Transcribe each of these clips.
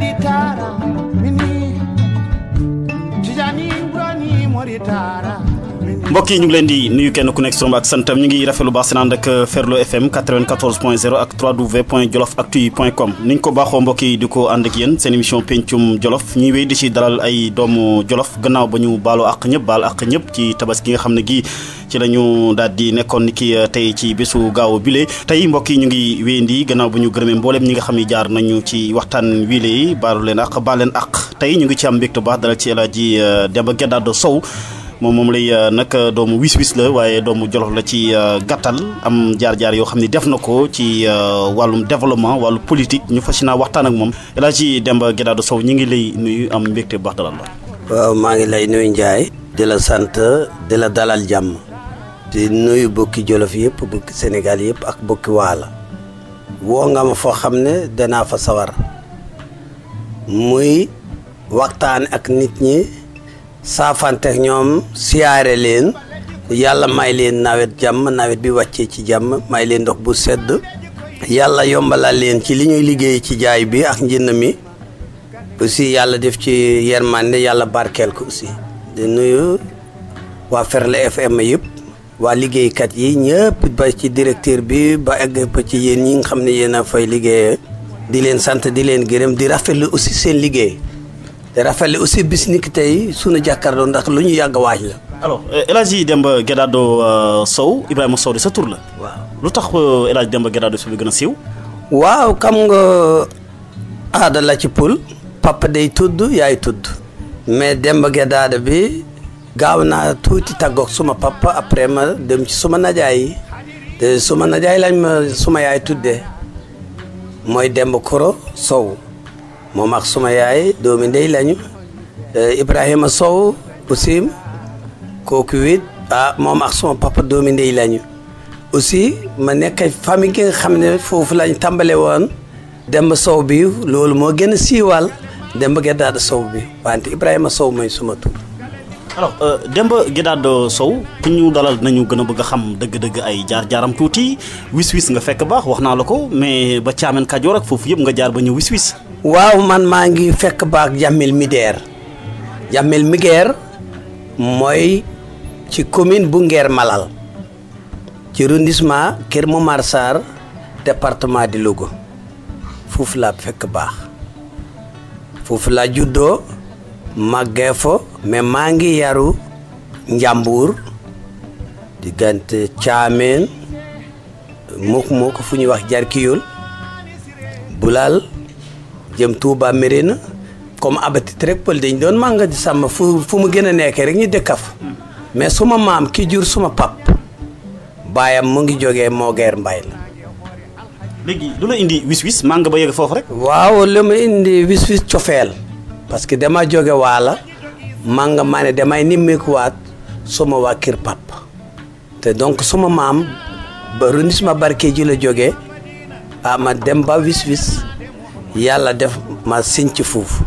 tara mini tijani brani mori tara. mbokk yi ñu ngi leen di nuyu kenn ku nekk turam ak santam ñu ngi rafetlu baax seen ànd ak Ferlo FM 94.0 ak www.jolofactu.com niñ ko baaxoo mbokk yi di ko ànd ak yéen seen émission pencum Jolof ñuy wéy di ci dalal ay doomu Jolof gannaaw ba ñu baaloo ak ñëpp baal ak ñëpp ci tabaski nga xam ne gi ci la ñu daal di nekkoon ni ki tey ci bésu gaaw bile tey mbokk yi ñu ngi wéyandi gannaaw bu ñu gërëmee mboolem ñi nga xam ne jaar nañu ci waxtaan wile yi baalu leen ak baal leen ak tey ñu ngi ci am mbégte baax dalal ci El Hadji Demba Guedado Sow moom lay nag doomu wis-wis la waaye doomu Jolof la ci gàttal am jaar-jaar yoo xam ne def na ko ci wàllum développement wàllu politique ñu fas yéene waxtaan ak moom El Hadji Demba Guedado Sow ñu ngi lay nuyu am mbégte bu baax dalal la. waaw maa ngi lay nuyu Ndiaye di la sant di la dalal jàmm di nuyu bokki Jolof yëpp bokki Sénégal yëpp ak bokki Waala woo nga ma foo xam ne danaa fa sawar muy waxtaan ak nit ñi. saafanteek ñoom siyaare leen yàlla may leen nawet jàmm nawet bi wàccee ci jàmm may leen ndox bu sedd yàlla yombalal leen ci li ñuy liggéey ci jaay bi ak njënd mi aussi yàlla def ci yermande yàlla barkeel ko aussi di nuyu waa Ferlo FM yëpp waa liggéeykat yi ñëpp ba ci directeur bi ba egg ba ci yéen ñi nga xam ne yéen a fay liggéeyee di leen sant di leen gërëm di rafetlu aussi seen liggéey te rafetlu aussi bis ni ki tey sunu jàkkaarloo ndax lu ñu yàgg waaj la. alors El Hadji Demba Guedado Sow Ibrahima Sow de sa tur la. waaw lu tax El Hadji Demba Guedado Sow bi gën a siiw. waaw xam nga aada la ci pël papa day tudd yaay tudd mais Demba Guedado bi gaaw naa tuuti tàggoog suma papa après ma dem ci suma najaay yi te suma najaay lañ ma suma yaay tuddee mooy Demba Koro Sow. moom ak suma yaay doomi ndey lañu Ibrahima Sow aussi kooku it moom ak suma papa doomi ndey lañu aussi ma nekk famille gi nga xam ne foofu lañ tàmbale woon Demba Sow bi loolu moo gën a siiwal Demba Guedado Sow bi wante Ibrahima Sow mooy suma tur. alors Demba Guedado Sow ku ñu dalal nañu gën a bëgg a xam dëgg-dëgg ay jaar-jaaram tuuti wis-wis nga fekk baax wax naa la ko mais ba Caamen Kajoor ak foofu yëpp nga jaar ba ñëw wis-wis. waaw man maa ngi fekk baax Jamil Migeer mooy ci commune bu Ngeer Malal ci arrondissement Kër Momar Sarr département de Louga foofu laa fekk baax foofu laa juddoo màggee fa mais maa ngi yaru Njàmbur diggante Caamen muk fu ñuy wax Jarkiyul Bulal jëm Touba Mérina comme abatit rek pël dañ doon mànga di sàmm fu mu gën a nekkee rek ñu dëkkaf mais suma maam ki jur suma pap baayam mu ngi jógee Mogeer Mbay la. léegi lu la indi wis-wis mànga ba yegg foofu rek. waaw lu ma indi wis-wis cofeel parce que dama jóge Waala mànga maa ne damay nimmikuwaat suma waa kër pap te donc suma maam ba arrondissement Barké ji la jógee ma dem ba wis-wis yàlla def ma sinc foofu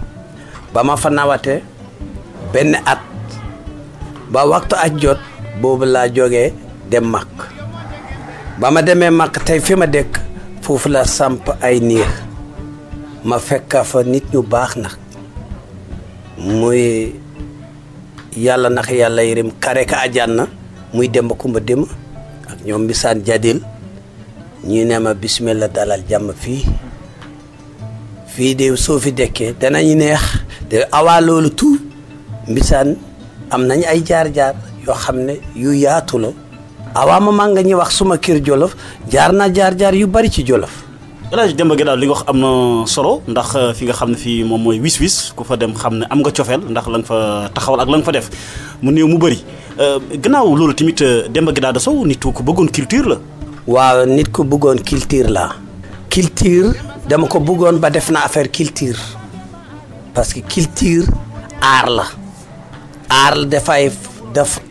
ba ma fa nawate benn at ba waxtu aj jot boobu laa jógee dem mag ba ma demee mag tey fi ma dëkk foofu la samp ay niir ma fekka fa nit ñu baax nag muy yàlla nax yàlla yërëm kare ka àjjana muy Demba Kumba Dem ak ñoom Mbisaan Jadil ñu ne ma bismillah dalal jàmm fii de soo fi dekkee danañu neex te awaa loolu tout Mbisaan am nañ ay jaar-jaar yoo xam ne yu yaatu la awaa ma nga ñuy wax suma kër Jolof jaar naa jaar-jaar yu bari ci Jolof. El Hadji Demba Guedado li nga wax am na solo ndax fi nga xam ne fii moom mooy wis-wis ku fa dem xam ne am nga cofeel ndax la nga fa taxawal ak la nga fa def mu néew mu bëri gannaaw loolu tamit Demba Guedado Sow nit ku bëggoon culture la. waaw nit ku bëggoon culture la. culture dama ko bëggoon ba def na affaire culture parce que culture aar la dafay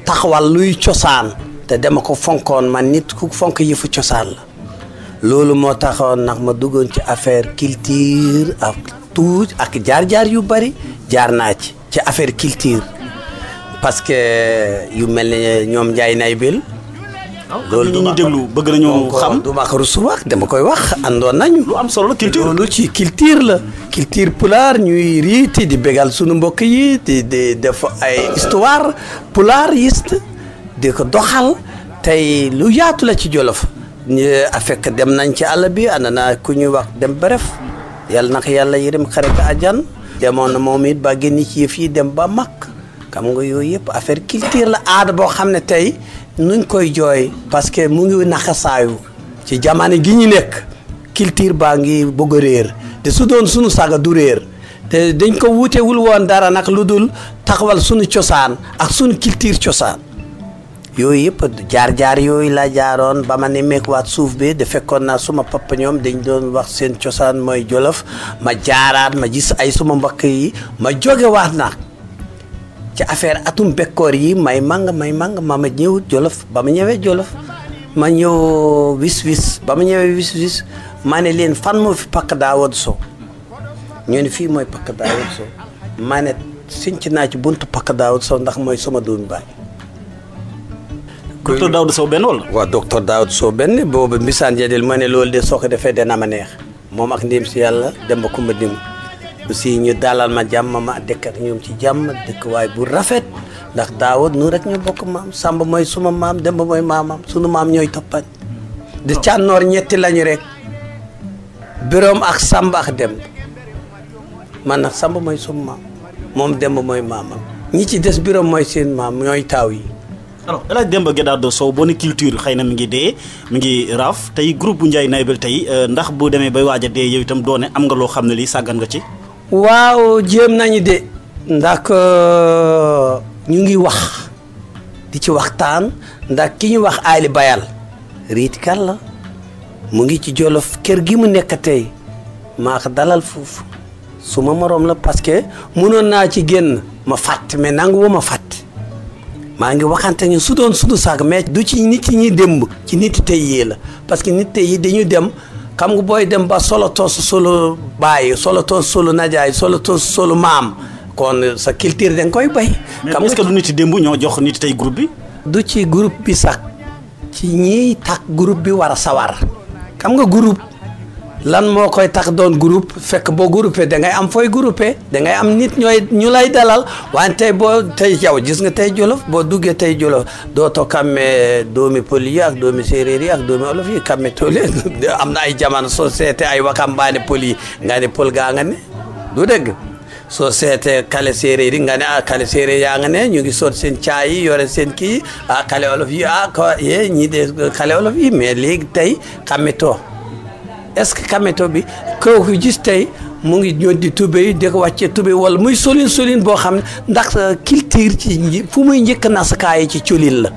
taxawal luy cosaan te dama ko fonkoon man nit ku fonk yëfu cosaan la. loolu moo taxoon nag ma duggoon ci affaire culture ak tout ak jaar-jaar yu bari jaar naa ci affaire culture parce que yu mel ne ñoom Njaay Naybel loolu du ñu déglu bëgg nañu xam. du ma ko rus wax dama koy wax àndoon nañu. lu am solo la culture loolu ci culture la. culture pulaar ñuy riiti di bégal sunu mbokk yi di def ay histoire pulaar yist di ko doxal tey lu yaatu la ci Jolof. ñu fekk dem nañ ci àll bi ànd naa ku ñuy wax dem bref yàlla naka yàlla yërëm xare ko àjjan. demoon na moom it ba génn ci yëf yi dem ba mag xam nga yooyu yëpp affaire culture la aada boo xam ne tey nuñ koy jooy parce que mu ngi naxasaayu ci jamono gi ñu nekk culture baa ngi bëgg a réer te su doon sunu saga du réer te dañ ko wutewul woon dara nag lu dul taxawal sunu cosaan ak sunu culture cosaan yooyu yëpp jaar-jaar yooyu laa jaaroon ba ma nemmeekuwaat suuf bi de fekkoon naa suma papa ñoom dañ doon wax seen cosaan mooy Jolof ma jaaraat ma gis ay suma mbokk yi ma jógewaat nag ci affaire atum bekkoor yi may manga ma ñëw Jolof ba ma ñëwee Jolof ma ñëw wis ba ma ñëwee wis ma ne leen fan moo fi Pakk Daawud Sow ñu ne fii mooy Pakk Daawud Sow ma ne sinc naa ci buntu Pakk Daawud Sow ndax mooy sama doomi baay. docteur Daouda Sow benn wala. waaw docteur Daouda Sow benn boobu mbisaan jadel ma ne loolu de soo ko defee dana ma neex moom ak ndéem si yàlla dem ba kumba dim aussi ñu dalal ma jàmm ma dëkk ak ñoom ci jàmm dëkk waay bu rafet ndax Daawud nu rek ñu bokk maam Samba mooy suma maam Demba mooy maamam sunu maam ñooy toppañ de cànnoor ñetti lañu rek Birom ak Samba ak Demba man nag Samba mooy suma maam moom Demba mooy maamam ñi ci des Birom mooy seen maam ñooy taaw yi. alors El Hadj Demba Guedado Sow boo ne culture xëy na mi ngi dee mi ngi raaf tey groupe bu Ndiaye Naybel tey ndax bu demee bay waaj a dee yow itam doone am nga loo xam ne lii sàggan nga ci. waaw jéem nañu de ndax ñu ngi wax di ci waxtaan ndax ki ñu wax Ali Bayal riitkat la mu ngi ci Jolof kër gi mu nekk tey maa ko dalal foofu suma morom la parce que mënoon naa ci génn ma fàtt mais nangu ma fàtt maa ngi waxante ñu su doon sudu saag mais du ci nit ñi démb ci nit tey yi la parce que nit tey yi dañu dem xam nga booy dem ba solo toos solo bàyyi solo toos solo najaay solo toos solo maam kon sa culture da nga koy bay. mais est-ce que du nit démb ñoo jox nit tey groupe bi. du ci groupe bi sax ci ñiy tax groupe bi war a sawar xam nga groupe lan moo koy tax doon groupe fekk boo groupé da ngay am fooy groupé da ngay am nit ñu lay dalal wante tey boo tey yow gis nga tey Jolof boo duggee tey Jolof dootoo kàmmee doomi pël yi ak doomi séeréer yi ak doomi olof yi kàmmee tool am na ay jamono soo seetee ay wakambaane pël yi nga ne pël gaa nga ne du dëgg soo seetee kale séeréer yi nga ne kale séeréer yaa nga ne ñu ngi soot seen caay yi yore seen kii kale olof yi ko yee ñii de kale olof yi mais léegi tey xàmmetoo est-ce que kameto bi kooku gis tey mu ngi ñëw di tubéy di ko wàccee tubéy wala muy solin boo xam ne ndax culture ci fu muy njëkk nasakaay ci colin la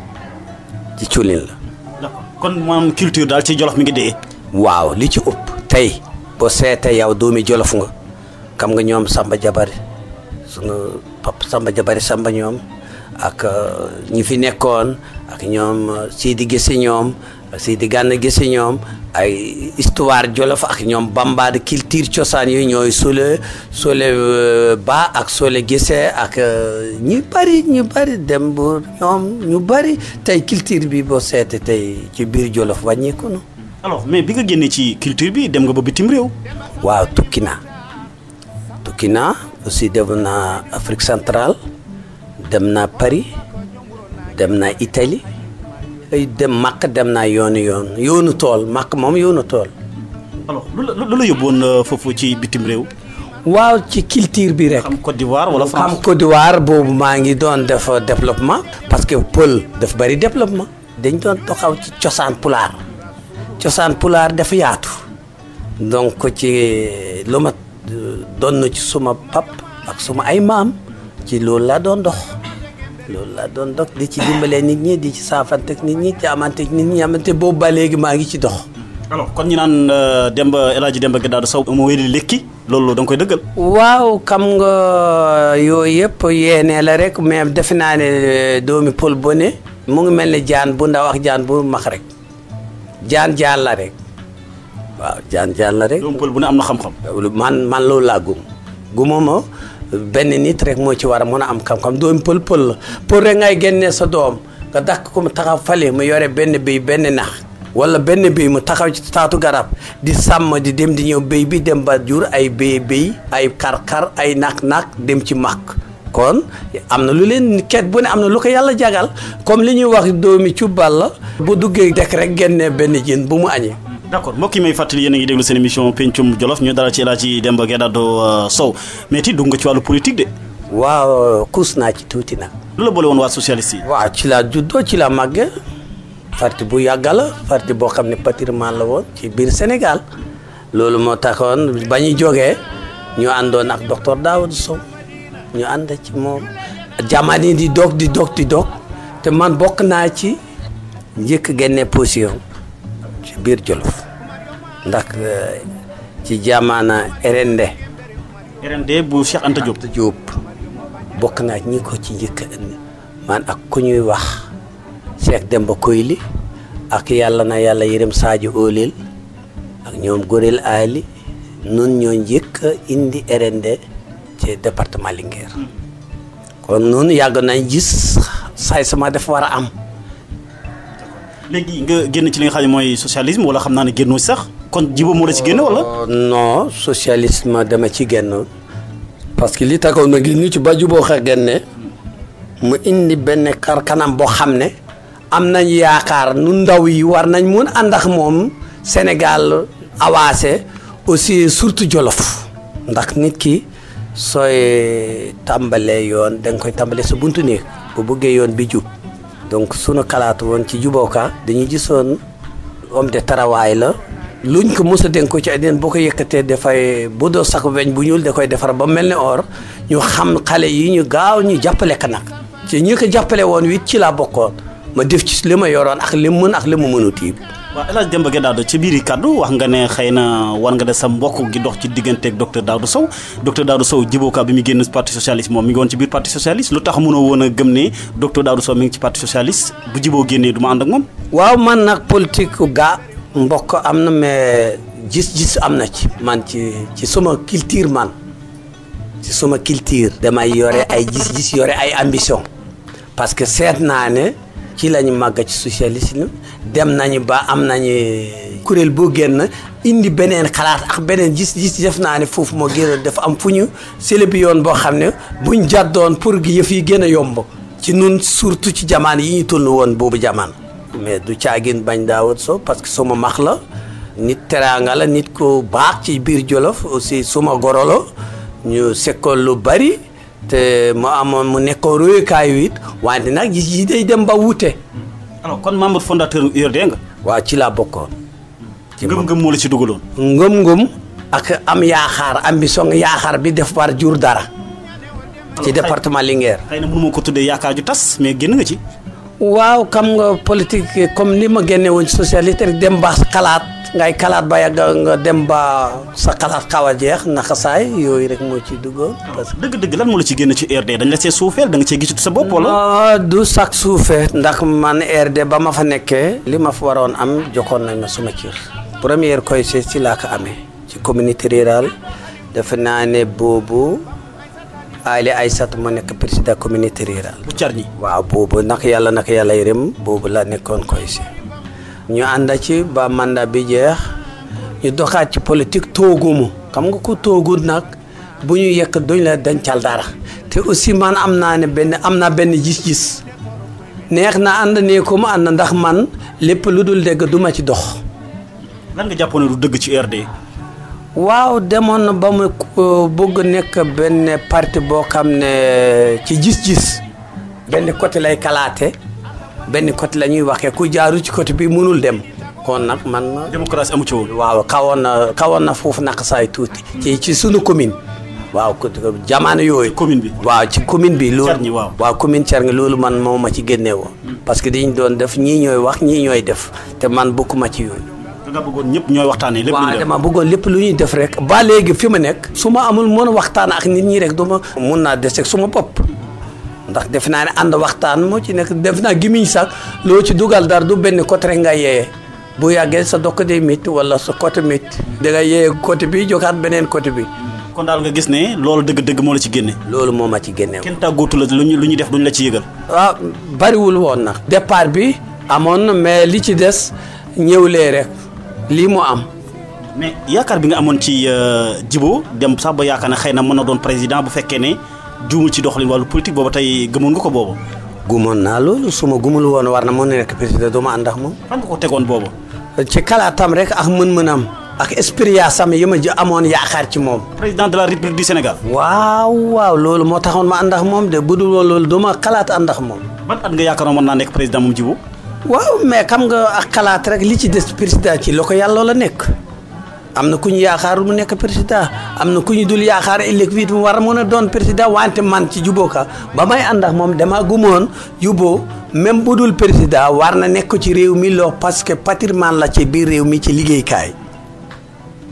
ci colin la. d'accord kon maanaam culture daal ci Jolof mi ngi dee. waaw li ci ëpp tey boo seetee yow doomi Jolof nga xam nga ñoom Samba Jabari sunu papa Samba Jabari Samba ñoom ak ñi fi nekkoon ak ñoom Sidi Gise ñoom Sidi Gana Gise ñoom ay histoire Jolof ak ñoom Bamba de culture cosaan yooyu ñooy Sole Ba ak Sole Gise ak ñu bari dem bu ñoom ñu bari tey culture bi boo seete tey ci biir Jolof wàññeeku na. alors mais bi nga génnee ci culture bi dem nga ba bitim réew. waaw tukki naa aussi dem naa Afrique centrale dem naa Paris dem naa Italie dem Makka dem naa yoonu tool Makka moom yoonu tool. alors lu la yóbbuwoon foofu ci bitim réew. waaw ci culture bi rek. xam Côte d'Ivoire wala France. xam Côte d'Ivoire boobu maa ngi doon def développement. parce que pël daf bari développement. dañ doon taxaw ci cosaan pulaar dafa yaatu. donc ci lu ma doon na ci suma pap ak suma ay maam ci loolu laa doon dox. di ci dimbalee nit ñi di ci saafanteeg nit ñi ci amanteeg nit ñi amante boobu ba léegi maa ngi ci dox. alors kon ñu naan El Hadj Demba Guedado Sow mu wéy di lekki loolu da nga koy dëggal. waaw xam nga yooyu yëpp yéene la rek mais defe naa ne doomi pël bu ne mu ngi mel ne jaan bu ndaw ak jaan bu mag rek jaan la rek waaw jaan la rek. doomi pël bu ne am na xam-xam. man loolu laa gumuma benn nit rek moo ci war a mën a am xam-xam doomi pël la rek ngay génnee sa doom nga dàq ko mu taxaw fale mu yore benn béy benn nax wala benn béy mu taxaw ci taatu garab di sàmm di dem di ñëw béy bi dem ba jur ay béy ay xar ay nak dem ci màkk kon am na lu leen ket bu ne am na lu ko yàlla jagal comme li ñuy wax doomi cubbal la bu duggee dekk rek génne benn jën bu mu añee. d'accord mbokk yi may fàttali yéen a ngi déglu seen émission pencum Jolof ñu dara ci El Hadji Demba Guedado Sow mais ti dugg nga ci wàllu politique de. waaw kuus naa ci tuuti nag. lu la boole woon waa socialiste yi. waaw ci laa juddoo ci laa màggee parti bu yàgg la parti boo xam ne patrimoine la woon ci biir Sénégal loolu moo taxoon ba ñu jógee ñu àndoon ak docteur Daouda Sow ñu ànd ci moom jamono di doog te man bokk naa ci njëkk génne position ci biir Jolof ndax ci jamono RND bu Cheikh Anta Diop bokk naa ñi ko ci njëkk man ak ku ñuy wax Cheikh Demba Koyli ak yàlla na yàlla yërëm Sadio Olil ak ñoom Gorel Ali nun ñoo njëkk indi RND ci département Linguère kon noonu yàgg nañ gis saay sama dafa war a am. léegi nga génn ci li nga xam ne mooy socialisme wala xam naa ne génnoo sax kon jibo moo la ci génn wala. non socialisme dama ci génn parce que li taxaw na ñu ci ba juboo xa génne mu indi benn kar kanam boo xam ne am nañ yaakaar nu ndaw yi war nañ mun ànd ak moom Sénégal avancé aussi surtout Jolof ndax nit ki sooy tàmbalee yoon da nga koy tàmbalee sa buntu néeg bu bëggee yoon bi jub donc sunu xalaat woon ci jubooka dañuy gisoon homme de travail la luñ ko mos a dénk ko ci àddina boo ko yëkkatee dafay bu doo sax weñ bu ñuul da koy defar ba mel ni or ñu xam xale yi ñu gaaw ñu jàppale ka nag ci ñi ko jàppale woon wit ci laa bokkoon ma def ci li ma yoroon ak li mu mën ak li mu mënut yi. waaw El Hadji Demba Guedado ci biir kàddu wax nga ne xëy na war nga de sa mbokk gi dox ci digganteeg docteur Daouda Sow jibooka bi mu génn parti socialiste moom mi ngi woon ci biir parti socialiste lu tax mënoo woon a gëm ne docteur Daouda Sow mi ngi ci parti socialiste bu jiboo génnee du ma ànd ak moom. waaw man nag politique gaa mbokk am na mais gis-gis am na ci man ci suma culture man ci suma culture damay yore ay gis-gis yore ay ambition parce que seet naa ne ci lañu màgg ci socialisme dem nañu ba am nañu kuréel boo génn indi beneen xalaat ak beneen gis-gis def naa ne foofu moo gën a dafa am fu ñu célébi yoon boo xam ne buñ jàddoon pour yëf yi gën a yomb ci nun surtout ci jamaan yi ñu toll woon boobu jamaan mais du caagin bañ Daouda Sow parce que suma max la nit teraanga la nit ko baax ci biir Jolof aussi suma goro la ñu sekkoon lu bari te mu amoon mu nekkoon royukaayu it wante nag gis yi day dem ba wuute. alors kon membre fondateur URD nga. waaw ci laa bokkoon. ngëm-ngëm moo la ci dugaloon. ngëm-ngëm ak am yaakaar ambition yaakaar bi def war jur dara. ci département Linguère. xëy na mënu ma ko tuddee yaakaar ju tas mais génn nga ci. waaw xam nga politique comme ni ma génne woon ci socialité rek dem ba xalaat ngay xalaat ba yàgg nga dem ba sa xalaat xaw a jeex naka saay yooyu rek moo ci duggoon. parce que dëgg-dëgg lan moo la ci génn ci RD dañ la see suufeel da nga cee gisatu sa bopp wala. du sax suufee ndax man RD ba ma fa nekkee li ma fa waroon am jokkoon nañ ma suma cër. première koy ci laa ko amee ci communauté rurale defe naa ne boobu. Ali Aïssat moo nekk président communauté rurale. bu Carñi. waaw boobu naka yàlla yërëm boobu la nekkoon koy si ñu ànd ci ba mandat bi jeex ñu doxaat ci politique toogumu xam nga ku toogul nag bu ñu yekk duñ la dencal dara te aussi man am naa benn gis-gis neex na ànd ne ko mu ànd ndax man lépp lu dul dégg du ma ci dox. lan nga jàppoon ne du dëgg ci RD. waaw demoon na ba mu bëgg nekk benn parti boo xam ne ci gis-gis benn côté lay kalaate benn côté la ñuy waxee ku jaaru ci côté bi mënul dem kon nag man. démocratie amu ci woon. waaw xawoon na foofu naka saay tuuti. ci sunu commune. waaw jamono yooyu. commune bi waaw ci commune bi. loolu Carñi waaw commune Carñi loolu man moo ma ci génne woon. parce que dañ doon def ñii ñooy wax ñii ñooy def te man bokkuma ci yooyu. da nga bëggoon ñëpp ñooy waxtaanee lépp lu ñuy def. dama bëggoon lépp lu ñuy def rek. ba léegi fi ma nekk. su ma amul mën a waxtaan ak nit ñi rek duma mun naa des ak suma bopp ndax def naa ne ànd waxtaan moo ci nekk def naa gimiñ sax loo ci dugal dara du benn côté rek nga yee bu yàggee sa dokk day métti wala sa côté métti da nga yee côté bi jokaat beneen côté bi kon daal nga gis ne loolu dëgg-dëgg moo la ci génne. loolu moo ma ci génne. kenn tàggootu la lu ñuy def duñ la ci yëgal. waaw bariwul woon nag. départ bi amoon na mais li ci des ñëwlee rek lii mu am. mais yaakaar bi nga amoon ci Djibo dem sax ba yaakaar ne xëy na mën na doon président bu fekkee ne juumul ci doxalin wàllu politique booba tey gëmoon nga ko boobu. gumoon naa loolu su ma gumul woon war na mën na nekk président du ma ànd ak moom. fan nga ko tegoon boobu. ci kalaatam rek ak mën-mënam ak expérience am yi ma ji amoon yaakaar ci moom. président de la république du Sénégal. waaw loolu moo taxoon ma ànd ak moom de budul woon loolu du ma xalaat ànd ak moom. ban at nga yaakaaroon mën naa nekk président moom Djibo. waaw mais xam nga ak xalaat rek li ci des président ci loo ko yàlla la nekk. am na ku ñu yaakaarul mu nekk président am na ku ñu dul yaakaar ëllëg fii mu war a mën a doon président wante man ci Djibo Ka ba may ànd ak moom dama gumoon Djibo même bu dul président war na nekk ci réew mi loo parce que patrimoine la ci biir réew mi ci liggéeykaay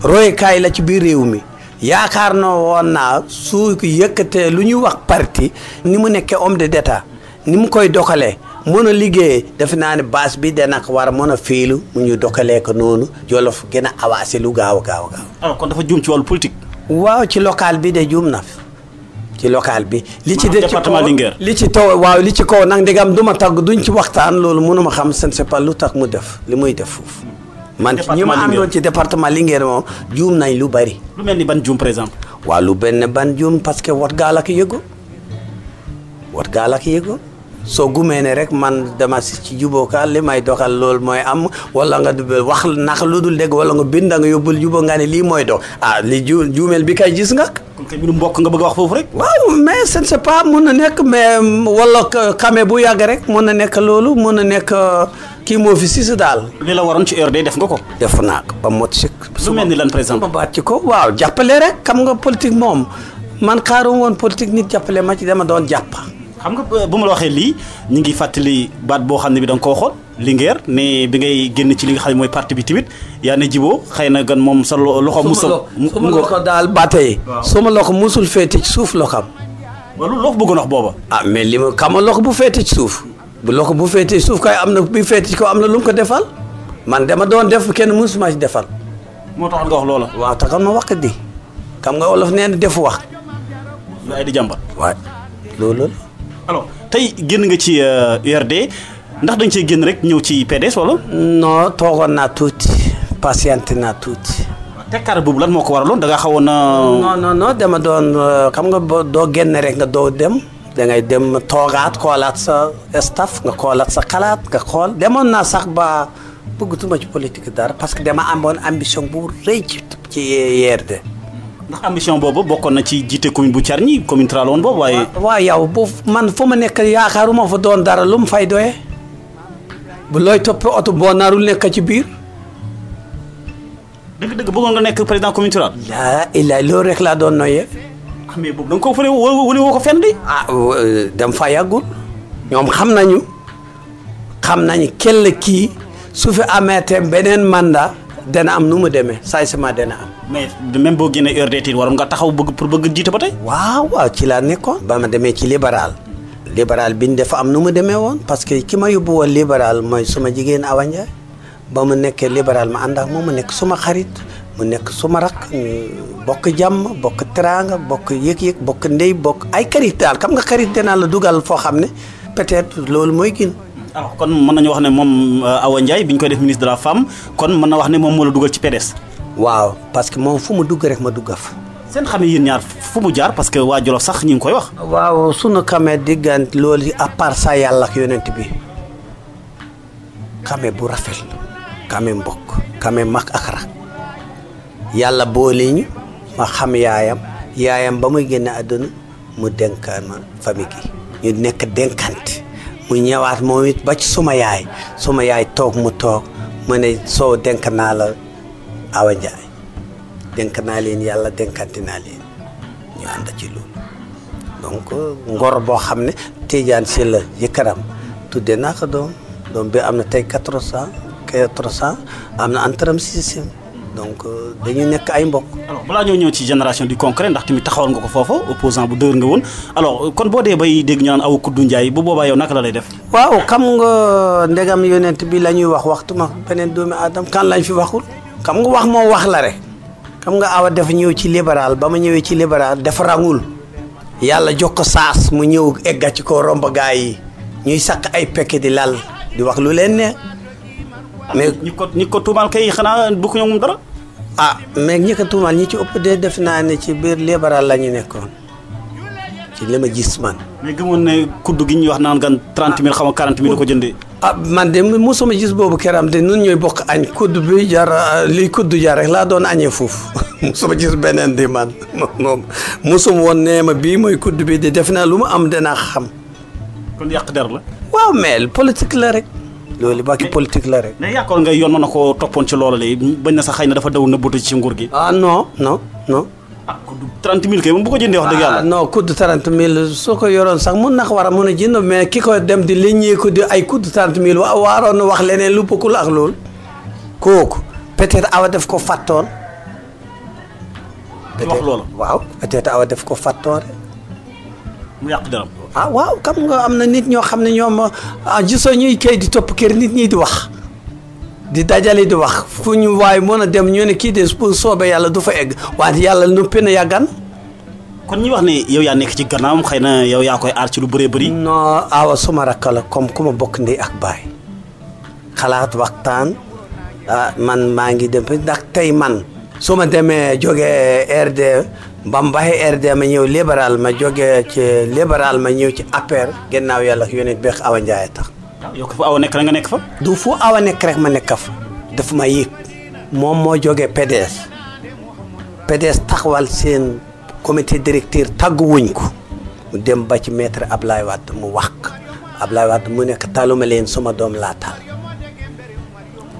royukaay la ci biir réew mi yaakaar na woon naa su yëkkatee lu ñuy wax parti ni mu nekkee homme d'état ni mu koy doxalee mën a liggéey defe naa ne base bi dana ko war a mën a féelu mu ñu doxalee ko noonu Jolof gën a avancé lu gaaw a gaaw a gaaw. alors kon dafa juum ci wàllu politique. waaw ci local bi de juum na fi ci local bi. li ci de ci département Linguère. li ci taw waaw li ci kaw nag ndegam du ma tagg duñ ci waxtaan loolu mënuma xam je ne sais pas lu tax mu def li muy def foofu. man ñi ma àndoon ci département Linguère moom juum nañ lu bari. lu mel ni ban juum par exemple. waaw lu benn ban juum parce que wat gaal ak yëgo soo gumee ne rek man dama si ci Djibo Ka li may doxal loolu mooy am wala nga wax naka lu dul dégg wala nga bind nga yóbbul Djibo nga ne lii mooy dox li juumeel bi kay gis nga. kon kay mbirum mbokk nga bëgg a wax foofu rek. waaw mais je ne sais pas mun na nekk mais wala xame bu yàgg rek mun na nekk loolu mun na nekk kii moo fi si daal. li la waroon ci heure def nga ko. def naa ko ba mot si. lu mel ni lan par exemple. ma baat ci ko waaw jàppale rek xam nga politique moom man xaarum woon politique nit jàppale ma ci dama doon jàpp. xam nga bu ma la waxee lii ñu ngi fàttali baat boo xam ne bi da nga koo waxoon Linguère ne bi ngay génn ci li nga xam ne mooy parti bi tamit yaa ne Djibo xëy na gan moom sa loxo musul suma loxo daal ba tey suma loxo musul féete ci suuf loxam loolu loo ko bëggoon wax booba mais li ma xam loxo bu féete ci suuf bu loxo bu féete ci suuf kay am na bi féete ci kaw am na lu mu ko defal man dama doon def kenn musuma ci defal moo taxoon nga wax loola waaw taxoon ma wax di xam nga wolof nee na defu wax lu ay di jàmbat waaw loolu alors tey génn nga ci URD ndax dañ cee génn rek ñëw ci PDS wala. non toogoon naa tuuti patiente naa tuuti. tekkaar boobu lan moo ko waraloon da ngaa xawoon non dama doon xam nga doo génn rek nga doo dem da ngay dem toogaat xoolaat sa staff nga xoolaat sa xalaat nga xool demoon naa sax ba bëggatuma ci politique dara parce que dama amoon ambition bu rëy ci URD. ndax ambition boobu bokkoon na ci jiite commune bu Thiargny commune Tra la woon boobu waaye. waaw yow bu man fu ma nekk yaakaaruma fa doon dara lu mu fay doyee bu looy toppee oto boo naarul nekk ci biir. dëgg-dëgg bëggoon nga nekk président commune Tra. laa ilaa loolu rek laa doon noyyee. mais boobu da nga ko fële wane woo ko fenn di. dem fa yàggul ñoom xam nañu kell kii su fi ameete beneen mandat. dana am nu mu demee saay-sama dana am. mais même boo génnee URD waroon nga taxaw bëgg jiite ba tey. waaw ci laa nekkoon. ba ma demee ci libéral bi ñu dafa am nu mu demee woon parce que ki ma yóbbu woon libéral mooy suma jigéen Awa Ndiaye ba mu nekkee libéral ma ànd ak moom mu nekk suma xarit mu nekk suma rak bokk jàmm bokk teraanga bokk yëg-yëg bokk ndey bokk ay xarit daal xam nga xarit danaa la dugal foo xam ne peut-être loolu mooy gën. alors kon mën nañu wax ne moom Awa Ndiaye bi ñu koy def ministre de la femme kon mën na wax ne moom moo la dugal ci PDS. waaw parce que moom fu mu dugg rek ma dugga fa. seen xamee yéen ñaar fu mu jaar parce que waa Jolof sax ñi ngi koy wax. waaw sunu xamee diggante loolu à part ça yàlla ak yonent bi xamee bu rafet la xamee mbokk xamee mag ak rak yàlla boole ñu ma xam yaayam ba muy génne àdduna mu dénkaan ma famille gi ñu nekk dénkante. mu ñëwaat moom it ba ci suma yaay toog mu toog mu ne soo denk naa la Awa Ndiaye denk naa leen yàlla denkante naa leen ñu ànd ci loolu donc ngor boo xam ne Tidiane si la jëkkëram tudde naa ko doom bi am na tey 400 am na antaram sixième donc dañu nekk ay mbokk. alors balaa ñoo ñëw ci génération du concret ndax tamit taxawal nga ko foofa opposant bu dëgër nga woon alors kon boo dee bay dégg ñu naan Awa Koudou Ndiaye bu boobaa yow naka la lay def. waaw xam nga ndegam yonent bi la ñuy wax waxtu ma beneen doomi aadama kan lañ fi waxul xam nga wax moo wax la rek xam nga Awa dafa ñëw ci libéral ba ma ñëwee ci libéral dafa rangul yàlla jox ko saas mu ñëw egga ci ko romb gaa yi ñuy sakk ay pekke di lal di wax lu leen ne. mais ñi ko tuumaal kay xanaa bokk ñoom moom dara. mais ñi ko tuumaal ñi ci ëpp de def naa ne ci biir libéral la ñu nekkoon ci li ma gis man. mais gëmoon ne kuddu gi ñuy wax naan gan 30 000 xam nga 40 000 da ko jëndee. man de mosuma gis boobu keram de nun ñooy bokk añ kudd bi jar liy kudd jar rek laa doon añee foofu mosuma gis beneen di man moom mosuma woon nee ma bii mooy kudd bi de def naa lu mu am danaa xam. kon yàq der la. waaw mais politique la rek. loolu bàkki politique la rek. mais yaakaar nga yoon mën na koo toppoon ci loolu la bañ na sax xëy na dafa daw nëbbatu ci nguur gi. non. kudd 30 000 kay moom bu ko jëndee wax dëgg yàlla. non kudd 30 000 soo ko yoroon sax mun na ko war a mun a jënd mais ki ko dem di liggéey ko di ay kudd 30 000 waaroon na wax leneen lu bokkul ak loolu. kooku peut-être Awa def ko fàttoon. wax loolu waaw peut-être Awa def ko fàttoon. mu yàq deram. waaw xam nga am na nit ñoo xam ne ñoom gisoo ñuy kay di topp kër nit ñi di wax. di dajale di wax fu ñu waaye mën a dem ñu ne kii de pour soobee yàlla du fa egg wante yàlla noppi na yàggan. kon ñi wax ne yow yaa nekk ci gannaawam xëy na yow yaa koy aar ci lu bëree bëri. non Awa suma rakk la comme ku ma bokk ndey ak baay xalaat waxtaan man maa ngi dem ndax tey man su ma demee jógee RD Bambaye RD ma ñëw libéral ma jógee ci libéral ma ñëw ci APR gannaaw yàlla ak yonent beex Awa Ndiaye tax. yow ko fa Awa nekk na nga nekk fa. du fu Awa nekk rek ma nekk fa dafa ma yëg moom moo jógee PDS taxawal seen comité directeur tàggu wuñ ko mu dem ba ci maître Ablaye Wade mu wax Ablaye Wade mu nekk taluma leen suma doom laa taal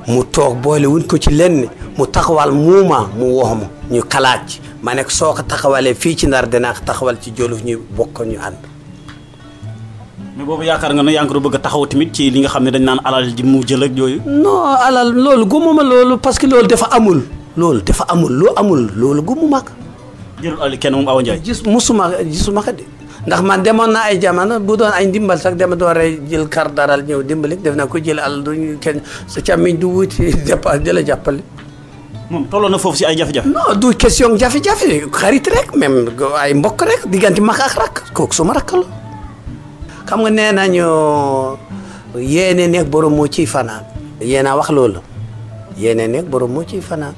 mu toog boole wuñ ko ci lenn mu taxawal muuma mu wax ma ñu xalaat ci ma nekk soo ko taxawalee fii ci Ndar dinaa ko taxawal ci Jolof ñu bokk ñu ànd. mais boobu yaakaar nga ne yaa ngi ko bëgg a taxaw tamit ci li nga xam ne dañ naan alal ji mu jël ak yooyu. non alal loolu gëmuma loolu parce que loolu dafa amul. lu amul loolu gëmuma ko. jëlul alal kenn moom Awa Ndiaye. gisuma ko de ndax man demoon naa ay jamono bu doon ay ndimbal sax dama doore jël kar daral ñëw dimbali def naa ko jël alal duñ kenn sa càmmiñ du wuti jëla jàppale. moom tolloon na foofu si ay jafe-jafe. non du question jafe-jafe xarit rek même ay mbokk rek diggante mag ak rak kooku suma rakk la. xam nga nee nañu yéene nekk borom moo ciy fanaan yéen a wax loolu yéene nekk borom moo ciy fanaan.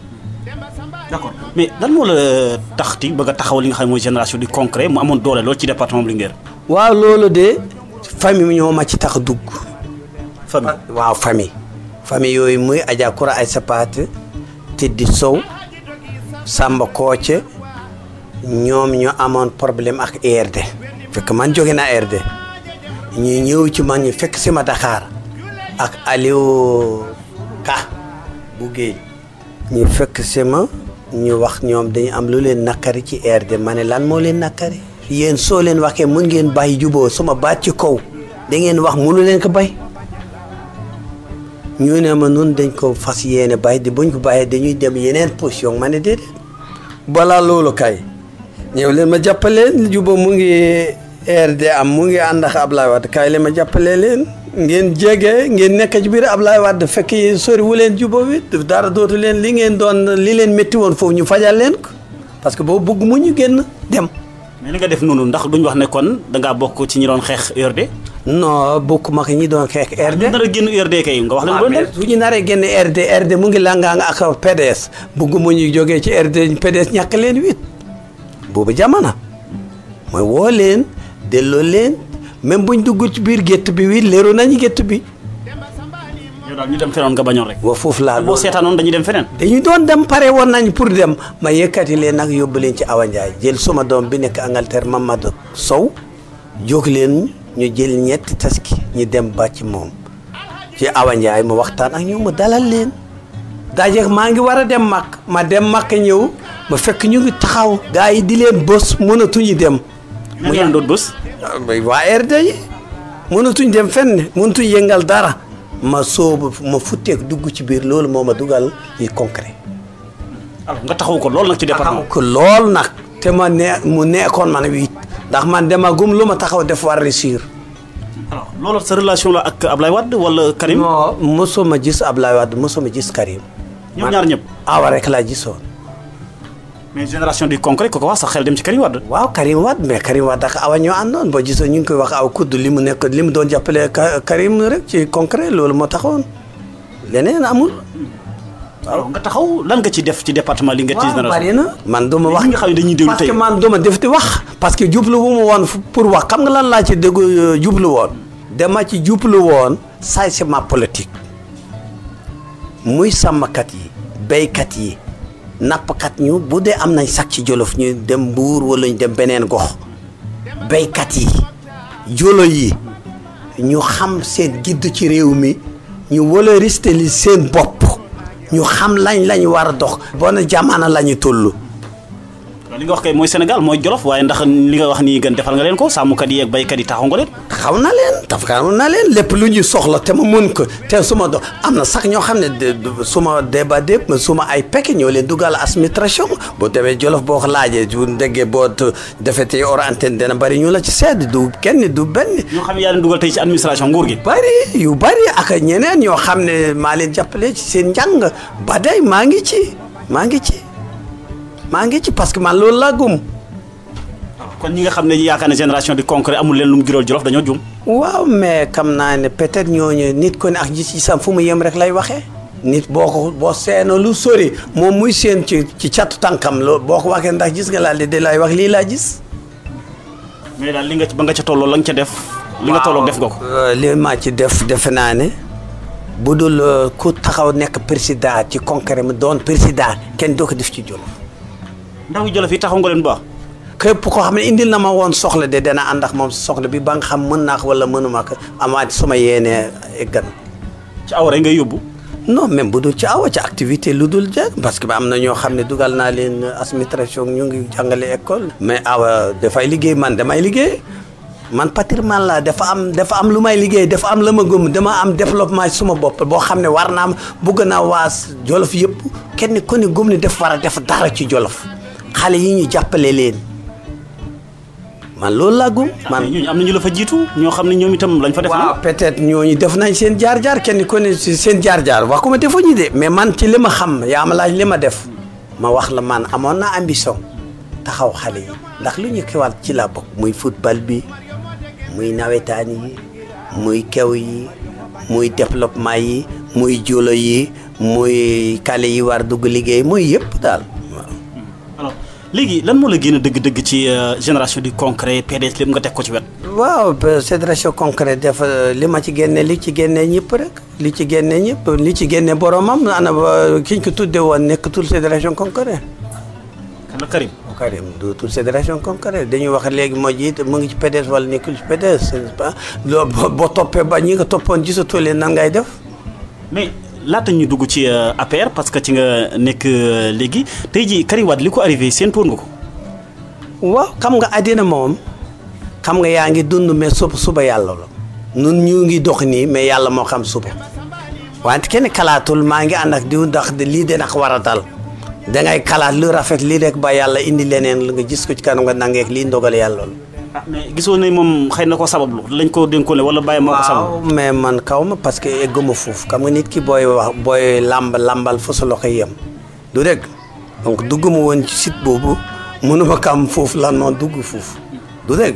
d'accord mais lan moo la taxti bëgg a taxaw li nga xam ne mooy génération du concret mu amoon doole loolu ci département bu Linguère. waaw loolu de famille ñoo ma ci tax dugg. famille waaw famille yooyu muy Adja Koura Aïssa Paate Tiddi Sow Samba Kooce ñoom ñoo amoon problème ak ERD fekk man jóge naa ERD. ñu ñëw ci man ñu fekk si ma Dakar ak Aliou Ka bu Géey ñu fekk si ma ñu wax ñoom dañu am lu leen nakkari ci RD ma ne lan moo leen nakkari yéen soo leen waxee mun ngeen bàyyi juboo sama baat ci kaw da ngeen wax munu leen ko bay ñu ne ma nun dañ ko fas yéene bay di buñ ko bàyyee dañuy dem yeneen position ma ne déedéet balaa loolu kay ñëw leen ma jàppaleen juboo mu ngi RD am mu ngi ànd ak Ablaye Wade kaay leen ma jàppale leen ngeen jege ngeen nekk ci biir Ablaye Wade fekk sori wu leen jubóo bi dara dootu leen li ngeen doon li leen métti woon foofu ñu fajal leen ko parce que boobu bëgg mu ñu génn dem. mais li nga def noonu ndax duñ wax ne kon da ngaa bokk ci ñi doon xeex URD. non bokkuma ak ñi doon xeex RD. ñu nar a génn URD kay nga wax leen. waaw mais su ñu naree génn RD mu ngi langaa nga ak PDS bëgg mu ñu jógee ci RD PDS ñàkk leen wit boobu jamono mooy woo leen. delloo leen même buñ dugg ci biir gétt bi wi leeru nañu gétt bi. yow daal ñu dem feneen nga bañoon rek. wa foofu laa boo seetaanoon dañuy dem feneen. dañu doon dem pare woon nañ pour dem ma yëkkati leen nag yóbbu leen ci Awa Ndiaye jël suma doom bi nekk Angleterre Mamadou Sow jóg leen ñu jël ñetti taski ñu dem ba ci moom ci Awa Ndiaye mu waxtaan ak ñoom mu dalal leen. dajeeg maa ngi war a dem Makka ma dem Makka ñëw ma fekk ñu ngi taxaw. gaa yi di leen bës mënatuñu dem. mu ngi doon bës. waa RD yi mënatuñ dem fenn mënatuñ yëngal dara ma soobu ma futteeku dugg ci biir loolu moo ma dugal yi concret. alors nga taxaw ko lool nag ci département. taxaw ko lool nag te ma mu nekkoon man wiit ndax man demagum lu ma taxaw def war réussir. alors loolu sa relation la ak Ablaye Wade wala Karim. non mosuma gis Ablaye Wade mosuma gis Karim. ñoom ñaar ñëpp. Awa rek laa gisoon. mais génération du concret ko wax sax xel dem ci Karim Wade. waaw Karim Wade mais Karim Wade ak Awa ñoo àndoon boo gisoo ñu ngi koy wax aw kudd li mu nekk li mu doon jàppale Karim rek ci concret loolu moo taxawoon leneen amul. alors nga taxaw lan nga ci def ci département Linguère ci génération. bari na man du ma wax nga xam ne dañuy déglu tey parce que man du ma def di wax. parce que jublu wu ma woon pour wax xam nga lan laa ci dégg jublu woon. dama ci jublu woon changement politique muy sàmmkat yi béykat yi nappkat ñu bu dee am nañ sax ci Jolof ñu dem Mbuur wala ñu dem beneen gox béykat yi jolo yi ñu xam seen gidd ci réew mi ñu valoriser li seen bopp ñu xam lañ war a dox bon jamono la ñu toll. li nga wax kay mooy Sénégal mooy Jolof waaye ndax li nga wax nii gën defal nga leen ko sàmmkat yi ak béykat yi taxaw nga leen. taxaw na leen lépp lu ñuy soxla te ma mën ko te suma do am na sax ñoo xam ne suma débat dépp suma ay pekk ñoo leen dugal administration boo demee Jolof boo ko laajee du déggee boo defee tey hors antenne dina bari ñu la ci sedd du kenn du benn. ñoo xam ne yaa leen dugal tey ci administration nguur gi. yu bari ak ñeneen ñoo xam ne maa leen jàppale ci seen njàng ba day maa ngi ci parce que man loolu laa gëm. kon ñi nga xam ne yaakaar ne génération du concret amul leen lu mu jural Jolof dañoo jum. waaw mais xam naa ne peut-être ñooñu nit ko ne ak gis-gisam fu mu yem rek lay waxee. nit boo seenoo lu sori moom muy seen ci catu tànkam loolu boo ko waxee ndax gis nga laal de lay wax lii laa gis. mais daal li nga ba nga ca tolloo la nga ca def. li nga tolloo def nga ko. li ma ci defe naa ne bu dul ku taxaw nekk président ci concret mi doon président kenn doo ko def ci Jolof. ndaw Jolof yi taxaw nga leen ba. képp koo xam ne indil na ma woon soxla de dana ànd ak moom soxla bi ba nga xam mën naa ko wala mënuma ko amaat suma yéenee eggan. ci aw rek ngay yóbbu. non même bu dul ci awa ci activité lu dul jeex parce que am na ñoo xam ne dugal naa leen administration ñu ngi jàngale école. mais awa dafay liggéey man damay liggéey man patrimoine la dafa am lu may liggéey dafa am la ma gëm dama am développement suma bopp boo xam ne war naa am bugg naa waas Jolof yëpp kenn ku ne gëm ne def war a def dara ci Jolof xale yi ñu jàppale leen. man loolu laa gëm man ñooñu am na ñu la fa jiitu ñoo xam ne ñoom itam lañ fa def. waaw peut-être ñooñu def nañ seen jaar-jaar kenn ku ne seen jaar-jaar wax ko ma defuñu de mais man ci li ma xam yaa ma laaj li ma def ma wax la man amoon naa ambition taxaw xale yi ndax lu ñu xewal ci laa bokk. muy football bi muy nawetaan yi muy kew yi muy développement yi muy jolo yi muy kale yi war dugg liggéey muy yëpp daal. léegi lan moo la génn dëgg-dëgg ci génération du concret PDS lépp nga teg ko ci wet. waaw génération concret def li ma ci génne li ci génne ñëpp rek li ci génne boromam ana ki ñu ko tudde woon nekkatul génération concret. kan la Karim. Karim dootul génération concret dañuy wax léegi moo jiite mu ngi ci PDS wala nekkul ci PDS loolu boo toppee ba ñi nga toppoon gisatoo leen nan ngay def. mais laata ñu dugg ci APR parce que ci nga nekk léegi tey jii Karim Wade li ko arrivé seen toon nga ko. waaw xam nga àddina moom xam nga yaa ngi dund mais suba yàlla la nun ñu ngi dox nii mais yàlla moo xam suba wante kenn kalaatul maa ngi ànd ak diw ndax lii de nag war a dal dangay kalaat lu rafet lii rek ba yàlla indi leneen lu nga gis ko ci kanam nga nangeek lii ndogal yàlla loolu. ah mais gisoo ne moom xëy na ko sabablu lañ ko dénkoon wala bàyyi moo ko sabablu. waaw mais man kaw ma parce que egguma foofu xam nga nit ki booy lambal fa sa loxo yem du rek donc dugguma woon ci site boobu mënuma kam foofu lan noonu dugg foofu du rek.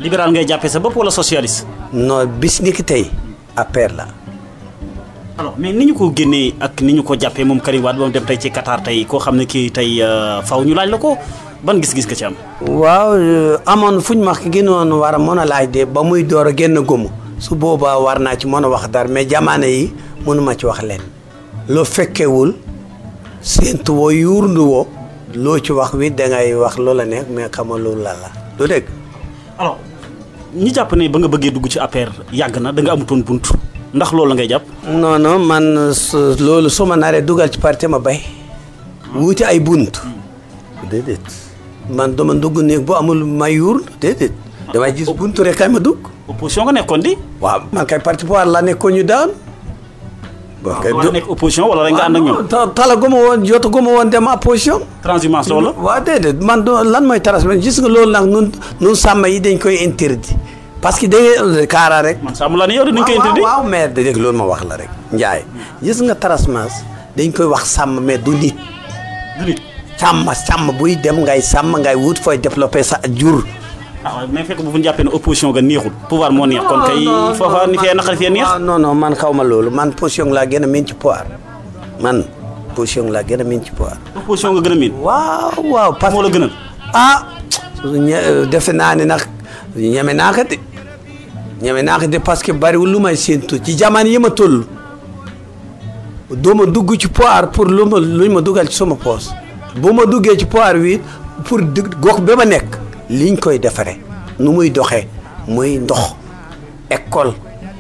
libéral ngay jàppee sa bopp wala socialiste. non bis ni ki tey APR la. alors mais ni ñu ko génnee ak ni ñu ko jàppee moom Karim Wade ba mu dem tey ci Qatar tey koo xam ne kii tey faw ñu laaj la ko ban gis-gis nga ci am. waaw amoon fu ñu ma gënoon war a mën a laaj de ba muy door a génn gomu su boobaa war naa ci mën a wax dara mais jamono yi mënuma ci wax leen loo fekkewul séentu woo yuurndu woo loo ci wax wi dangay wax loola nekk mais xamal loolu la du dégg. alors ñi jàpp ne ba nga bëggee dugg ci APR yàgg na da nga amutoon bunt ndax loolu la ngay jàpp. non non man loolu su ma naree dugal ci parti ma bay wuti ay bunt déedéet man dama dugg néeg bu amul may yuur déedéet damay gis buntu rek kay ma dugg. opposition nga nekkoon di. waaw man kay parti pouvoir la nekkoon ñu daan. waaw kay nekk opposition wala rek nga ànd ak ñoom. tala goma woon jota goma woon dem opposition. transhumance loolu la. waaw déedéet man lan mooy transhumance gis nga loolu nag nun sàmm yi dañ koy interdit parce que da kaara rek. man sàmm laa ne yow dañ koy interdit. waaw mais dégg loolu ma wax la rek Ndiaye gis nga transhumance dañ koy wax sàmm mais du nit. du nit. sàmm buy dem ngay sàmm ngay wut fooy développer sa jur. waaw mais fekk bu ñu jàppee ne opposition nga neexul pouvoir moo neex. kon kay foofa ni fee naqari fee neex. non man xaw ma loolu man position laa gën a miin ci pouvoir man position laa gën a miin ci pouvoir. opposition nga gën a miin. waaw parce que moo la gënal. defe naa ne nag ñeme naa ko de parce que bariwul lu may séentu ci jamono yi ma toll doo ma dugg ci pouvoir pour lu ma dugal ci sama poos bu ma duggee ci pouvoir wi pour gox ba ma nekk liñ koy defaree nu muy doxee muy ndox école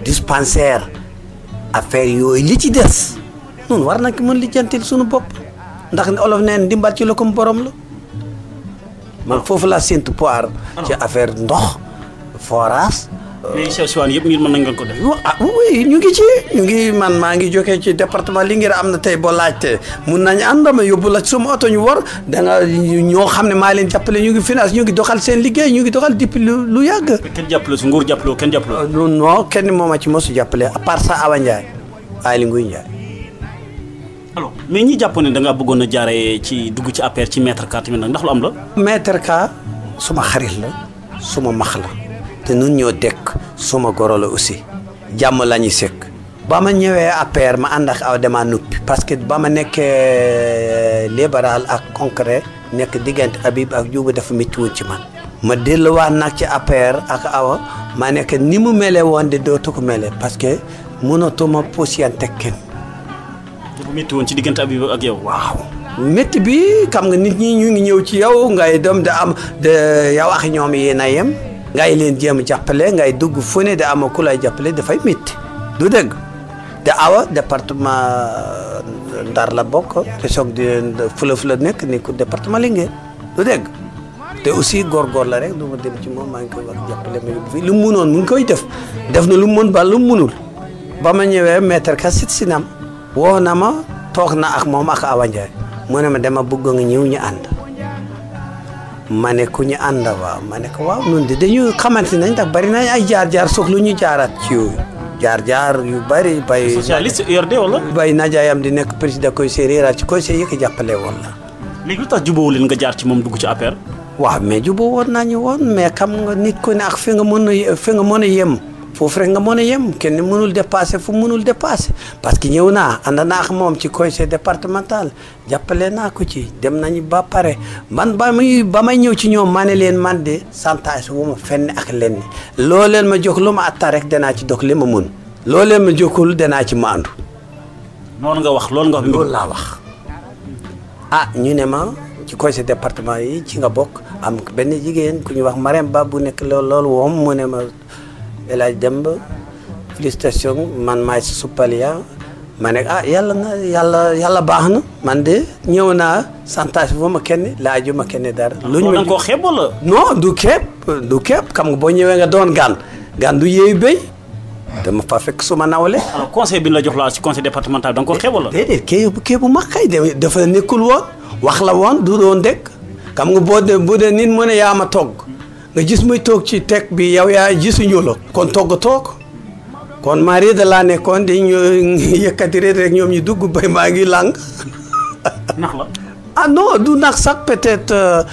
dispensaire affaire yooyu li ci des noonu war nañ ko mën lijjantil suñu bopp ndax olof neen ndimbal ci lokom borom la man foofu laa séntu pouvoir ci affaire ndox forage. mais sew siwaan yëpp ngir mën nañ ko def. oui ñu ngi man maa ngi jógee ci département Linguère am na tey boo laajte mun nañu ànd ma yóbbu la suma oto ñu war da nga ñoo xam ne maa leen jàppale ñu ngi finance ñu ngi doxal seen liggéey ñu ngi doxal depuis lu yàgg. kenn jàppale su nguur jàppale kenn jàppale. non kenn moo ma ci mosu jàppale à part ça Awa Ndiaye Aly Ngouille Ndiaye. alors mais ñi jàpp ne da ngaa bëggoon a jaaree ci dugg ci APR ci maître Ka tamit nag ndax lu am la. maître Ka suma xarit la suma max la te nun ñoo dekk suma goro la aussi jàmm la ñu sekk ba ma ñëwee APR ma ànd ak aw dama nuppi parce que ba ma nekkee libéral ak concret nekk diggante Habib ak Diouf dafa métti woon ci man ma delluwaat nag ci APR ak awa ma nekk ni mu mele woon de dootu ko mele parce que mënatuma posiyante kenn. dafa métti woon ci diggante Habib ak yow. waaw métti bi xam nga nit ñi ñu ngi ñëw ci yow ngay dem da am de yow ak ñoom yéen a yem ngay leen jéem jàppale ngay dugg fu ne da ama ku lay jàppale dafay métti du dëgg te awa département Ndar la bokk région de Fulaf la nekk ni ko département Linguère du dëgg te aussi góor la rek du ma dem ci moom maa ngi koy wax jàppale ma yóbbu fii lu mu mënoon mu ngi koy def na lu mu mën ba lu mu mënul ba ma ñëwee maître Ka sit sinam woo na ma toog na ak moom ak Awa Ndiaye mu ne ma dama bëgg nga ñëw ñu ànd ma ne ku ñu ànd waaw ma ne ko waaw ñun de dañu xamante nañ ndax bari nañ ay jaar soxlu ñu jaaraat ci yooyu jaar yu bari bay socialiste URD wala bay najaayam di nekk président koy séeréer ci koy see yëkk jàppale woon la léegi lu tax jubóowu leen nga jaar ci moom dugg ci APR. waaw mais jubóo woon nañu woon mais xam nga nit ku ne ak fi nga mën a yem foofu rek nga mën a yem kenn mënul dépasser fu mënul dépasser parce que ñëw naa ànd naa ak moom ci conseil départemental jàppale naa ko ci dem nañu ba pare man ba may ñëw ci ñoom ma ne leen man de santaas wu ma fenn ak lenn loo leen ma jox lu ma atta rek danaa ci dox li ma mun loo leen ma joxul danaa ci maandu. loolu nga wax. loolu laa wax ñu ne ma ci conseil département yi ci nga bokk am benn jigéen ku ñuy wax Marème Ba bu nekk loolu woom mu ne ma El Hadj Demba félicitation man maay si suppalia ma ne yàlla baax na man de ñëw naa santage bu ma kenn laaju ma kenn dara. lu ñu ko xeeb wala. non du képp xam nga boo ñëwee nga doon gan du yeeyu béy dama fa fekk suma nawle. alors conseil bi la jox laa ci conseil départemental da nga ko xeeb wala. déedéet kii bu mag kay dafa nekkul woon wax la woon du doon dëkk xam nga bu dee nit mu ne yaa ma togg. nga gis muy toog ci teg bi yow yaa gisuñu la kon toog kon mari da laa nekkoon di ñu yëkkati rek ñoom ñu dugg bay maa ngi làng nax la non du nax sax peut-être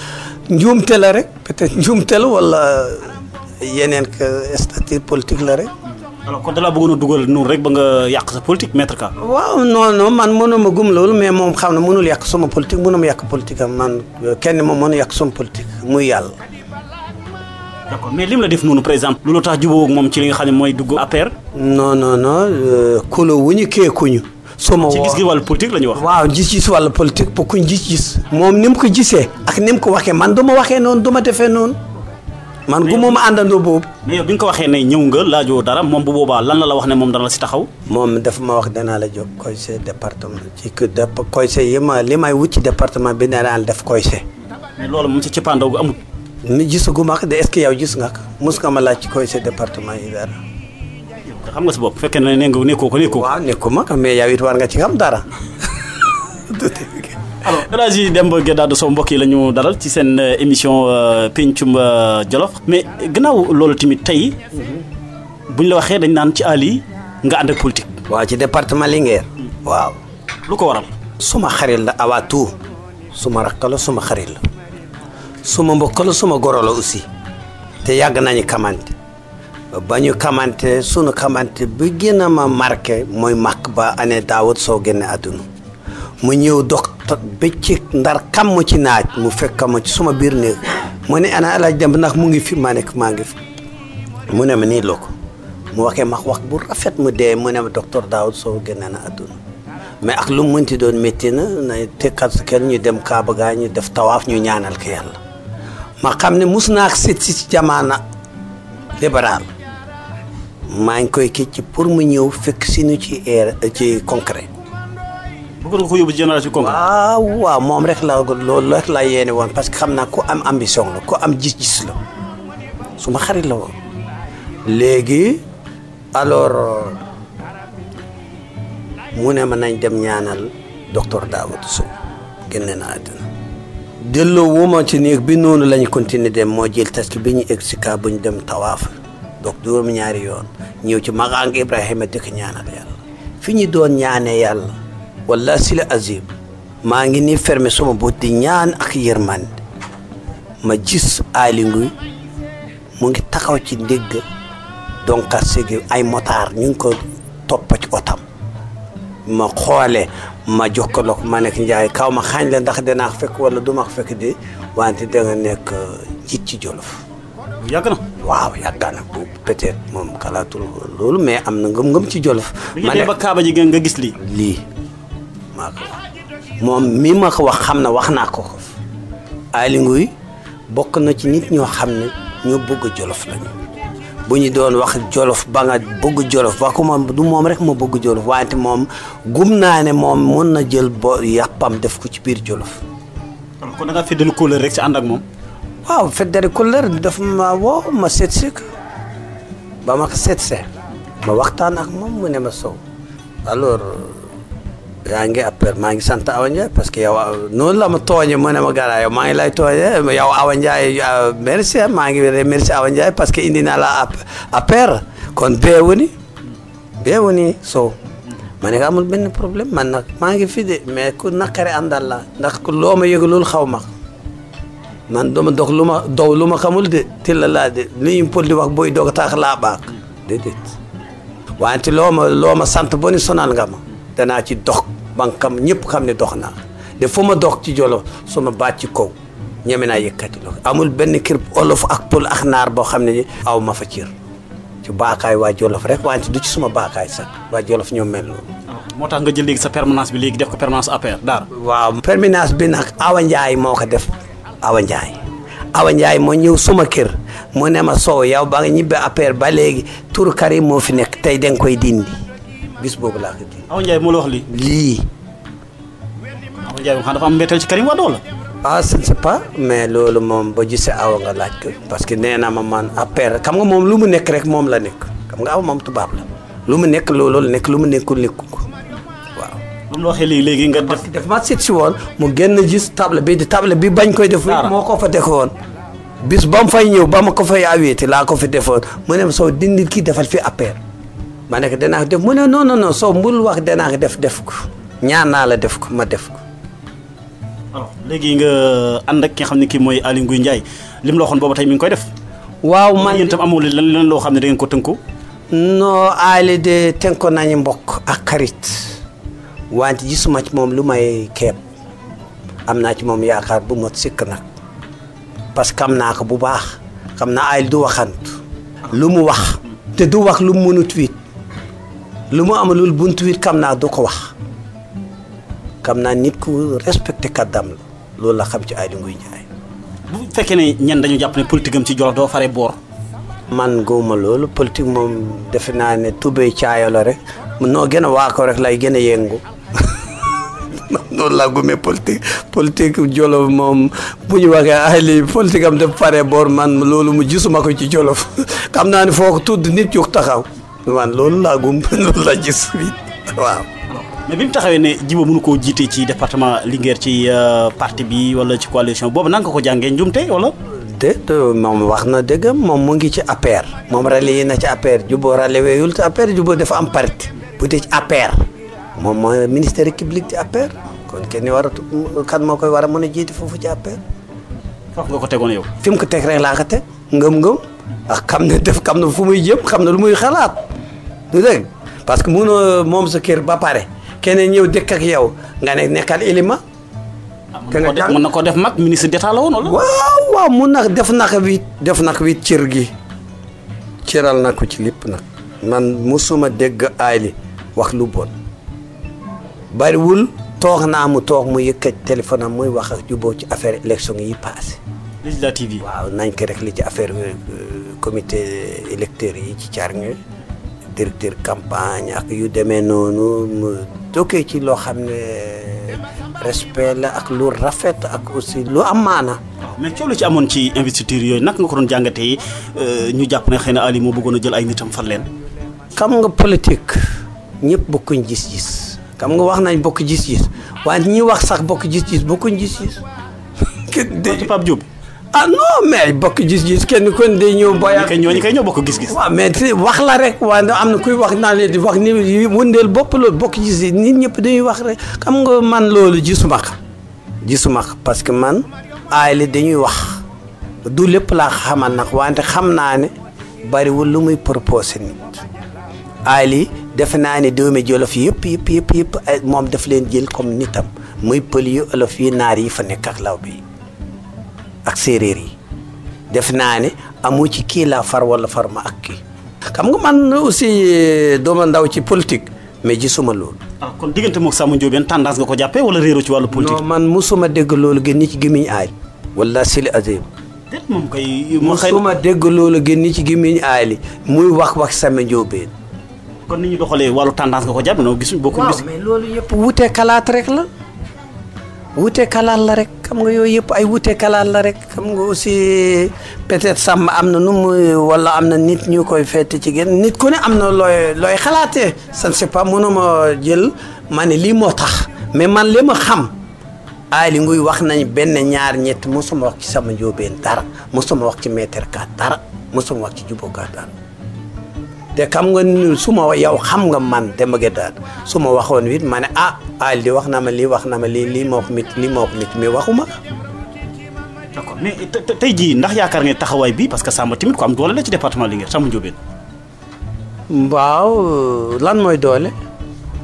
njuumte la rek peut-être njuumte la wala yeneen que stature politique la rek. alors kon da laa bëggoon a dugal noonu rek ba nga yàq sa politique maître Ka. waaw non man mënuma gum loolu mais moom xam ne mënul yàq sama politique mënuma yàq politique am man kenn moom mënu yàq sama politique muy yàlla. d'accord mais lim la def noonu par exemple loolu tax jubóo ak moom ci li nga xam ne mooy dugg APR. non kulo wuñu keekuñu. suma ci gis-gis wàllu politique la ñu wax. waaw gis-gis wàllu politique bokkuñ gis-gis. moom ni mu ko gisee ak ni mu ko waxee man du ma waxee noonu du ma defee noonu. man gu moom àndandoo boobu. mais yow bi nga ko waxee ne ñëw nga laajoo dara moom bu boobaa lan la wax ne moom dana la si taxaw. moom dafa ma wax danaa la jóg conseil département ci conseil li may wut ci département bi danaa la def conseil. mais loolu moom ci cëppaandaw gu amul. mi gisaguma ko de est-ce que yow gis nga ko mos nga ma laaj ci conseil département yi dara. xam nga si bopp fekkee ne nga nekkoo ko. waaw nekkuma ko mais yow it war nga ci xam dara. alors El Hadji Demba Guedada Sow mbokk yi la ñu dalal ci seen émission pencum Jolof mais gannaaw loolu tamit tey buñ la waxee dañ naan ci Aly nga ànd ak politique. waaw ci département Linguère. waaw. lu ko waral. suma xarit la avant tout suma rakk la suma xarit la suma mbokk la suma goro la aussi te yàgg nañu kamante ba ñu kamante sunu kamante bi gën a ma marqué mooy màkk ba année Daawud Sow génne àdduna mu ñëw docteur bëccëg ndar kam mu ci naaj mu fekk ma ci suma biir néeg mu ne ana Alaaji Demba ndax mu ngi fi ma nekk maa ngi fi mu ne ma nii la ko mu waxee ma wax bu rafet mu dee mu ne ma docteur Daawud Sow génne na àdduna mais ak lu mu mënti doon métti na tekkal sa kenn ñu dem Kaaba gaa ñu def tawaaf ñu ñaanal ko yàlla ma xam ne mus naa seet si ci jamaana libéral maa ngi koy kii ci pour mu ñëw fekk si ñu ci concret. bëgg nga ko yóbbu général ci concret. waaw moom rek la loolu rek la yéene woon parce que xam naa ku am ambition la ku am gis-gis la suma xarit la woon. léegi alors mu ne ma nañ dem ñaanal docteur Daouda Sow génne na àdduna. delloo wuma ci néeg bi noonu lañu continuer dem moo jël taski bi ñu egg si kaa bu ñu dem tawaaf donc juróom ñaari yoon ñëw ci maqaam Ibrahima dëkk ñaanal yàlla fi ñu doon ñaanee yàlla walla si la azim maa ngi nii fermé sama bët di ñaan ak yërmande ma gis Aly Ngouille mu ngi taxaw ci ndégg donc segi ay motard ñu ngi ko topp ci otam ma xoolee ma jokkaloo ma nekk Njaay kaw ma xaañ la ndax danaa ko fekk wala du ma ko fekk de wante da nga nekk njiit ci Jolof. yàgg na. waaw yàgg na boobu peut-être moom kalaatul loolu mais am na ngëm-ngëm ci Jolof. ma ne ba Kaaba ji nga gis lii. lii maa ko moom mi ma ko wax xam na wax naa ko ko Aly Ngouille bokk na ci nit ñoo xam ne ñoo bëgg Jolof lañu. bu ñu doon wax Jolof ba nga bëgg Jolof wax ko moom du moom rek ma bëgg Jolof wante moom gum naa ne moom mën na jël yàppam def ko ci biir Jolof. kon da ngaa feddali kóllëre rek ci ànd ak moom. waaw feddali kóllëre daf ma woo ma seet si ko ba ma ko seet see ma waxtaan ak moom mu ne ma Sow alors yaa ngi appel maa ngi sant Awa Ndiaye parce que yow noonu la ma tooñe mu ne ma gara yow maa ngi lay tooñe yow Awa Ndiaye merci maa ngi remercier Awa Ndiaye parce que indi naa la appel kon beewuni Sow ma ne ko amul benn problème man nag maa ngi fi de mais ku naqare àndal la ndax loo ma yëg loolu xaw ma man dama dox lu ma xamul de tilla laa de li ñu pël di wax booy doog taax laa baax déedéet wante loo ma sant bo ni sonal nga ma danaa ci dox bankam ñëpp xam ne dox naa de fu ma dox ci Jolof su ma baat ci kaw ñeme naa yëkkati loxo amul benn kër olof ak pël ak naar boo xam ne aw ma fa cër ci baakaay waa Jolof rek wante du ci suma baakaay sax waa Jolof ñoo mel noonu. moo tax nga jël léegi sa permanence bi léegi def ko permanence APR daara. waaw permanence bi nag Awa Ndiaye moo ko def Awa Ndiaye moo ñëw suma kër mu ne ma Sow yow ba nga ñibbe APR ba léegi turu Karim moo fi nekk tey danga koy dindi bis boobu laa ko dindi. Awa Ndiaye moo la wax lii. Awa Ndiaye moom xam dafa am mbetteel ci Karim Wade wala. je ne sais pas mais loolu moom ba gisee Awa nga laaj ko parce que nee na ma man APR xam nga moom lu mu nekk rek moom la nekk xam nga Awa moom tubaab la lu mu nekk loolu la nekk lu mu nekkul nekku ko waaw. lu mu la waxee léegi nga def. parce que daf ma seet si woon mu génn gis table bi bañ koy def. moo ko fa defoon. bis ba mu fay ñëw ba ma ko fay aweeti laa ko fi defoon mu ne ma Sow dindi kii defal fi APR ma nekk danaa ko def mu ne non Sow mbul wax danaa ko def ko ñaan naa la def ko ma def ko. alors léegi nga ànd ak ki nga xam ne kii mooy Aly Ngouille Ndiaye lim la waxoon boobu tey mi ngi koy def. waaw man yéen itam amul lan loo xam ne da ngeen ko tënku. non Aly de tënko nañu mbokk ak xarit wante gisuma ci moom lu may keeb am naa ci moom yaakaar bu mot sikk nag parce que xam naa ko bu baax xam naa Aly du waxantu lu mu wax te du wax lu mu mënut wit lu mu amalul buntu wit xam naa du ko wax xam naa nit ku respecté kàddam la loolu la xam ci Aly Ngouille Ndiaye. bu fekkee ne ñenn dañu jàpp ne politique am ci Jolof doo fare boor. man gëwuma loolu politique moom defe naa ne tubéy caayo la rek noo gën a waa ko rek lay gën a yëngu noonu laa gëmee politique Jolof moom bu ñu waxee Aly politique am def fare boor man loolu mu gisuma ko ci Jolof xam naa ne foo ko tudd nit jóg taxaw man loolu laa gëm loolu laa gis waaw. mais bi mu taxawee ne Djibo mënu koo jiite ci département Linguère ci parti bi wala ci coalition boobu nan nga ko jàngee njumte wala. déet moom wax na dëgg moom mu ngi ci APR moom rallié na ci APR Djibo rallié wul ci APR Djibo dafa am parti bu dee ci APR moom mooy ministère public ci APR kon kenn waratu kan moo koy war a mën a jiite foofu ci APR. foofu nga ko tegoon yow. fi mu ko teg rek laa ko teg ngëm-ngëm ak xam ne xam na fu muy jëm xam na lu muy xalaat du dégg parce que mënoo moom sa kër ba pare keneen ñëw dëkk ak yow nga ne nekkal ilima. mën na ko def mag ministre d'état la woon wala. waaw mun na def naka wit cër gi cëral na ko ci lépp nag man musuma dégg Aly wax lu bon bariwul toog naa mu toog mu yëkkat téléphone am muy wax ak juboo ci affaire élection yi passé législative yi. waaw nañ ko rek li ci affaire comité électeur yi ci Thiargny directeur campagne ak yu demee noonu mu dokkee ci loo xam ne respect la ak lu rafet ak aussi lu am maana. mais coow lu ci amoon ci investiture yooyu naka nga ko doon jàngatee ñu jàpp ne xëy na Aly moo bëggoon a jël ay nitam fal leen. xam nga politique ñëpp bokkuñ gis-gis xam nga wax nañ bokk gis-gis waaye ñi wax sax bokk gis-gis bokkuñ gis-gis. ci Pape Diop. ah non mais bokk gis-gis kenn kon day ñëw boyaat. ñooñu kay ñoo bokk gis-gis. waaw mais wax la rek waaye am na kuy wax naa leen di wax ni wëndeel bopp loolu bokk gis-gis nit ñëpp dañuy wax rek xam nga man loolu gisuma ko parce que man Aly dañuy wax du lépp laa xamal nag wante xam naa ne bariwul lu muy proposé nit Aly defe naa ne doomi Jolof yëpp moom daf leen jël comme nitam muy pël yu olof yi naar yi fa nekk ak law bi ak séeréer yi def naa ne amu ci kii laa far wala far ma ak kii xam nga man aussi dooma ndaw ci politique mais gisuma loolu. kon diggante moom Samba Ndiobène tendance nga ko jàppee wala réero ci wàllu politique. non man musuma dégg loolu gën ni ci gémmiñ Aly wala sili azim. déet moom kay. musuma dégg loolu gën ni ci gémmiñ Aly muy wax Samba Ndiobène. kon ni ñu doxalee wàllu tendance nga ko jàpp non gisuñ bokkuñ gis. mais loolu yëpp wutee kalaat rek la. wute kalaat la rek xam nga yooyu yëpp ay wute kalaat la rek xam nga aussi peut-être sàmm am na nu muy wala am na nit ñu koy fete ci gën nit ku ne am na looy xalaatee ça ne sais pas mënuma jël ma ne lii moo tax mais man li ma xam Aly Ngouille wax nañ benn ñaar ñett mosuma wax ci Samba Ndiobène dara mosuma wax ci Maître Ka dara mosuma wax ci Djibo Ka dara te xam nga su ma yow xam nga man Demba Gueye su ma waxoon wit ma ne Aly di wax na ma lii moo ko mit mais waxuma. d'accord mais tey jii ndax yaakaar nga taxawaay bi parce que Samba tamit ko am doole la ci département Linguère Samba Ndiobène. waaw lan mooy doole.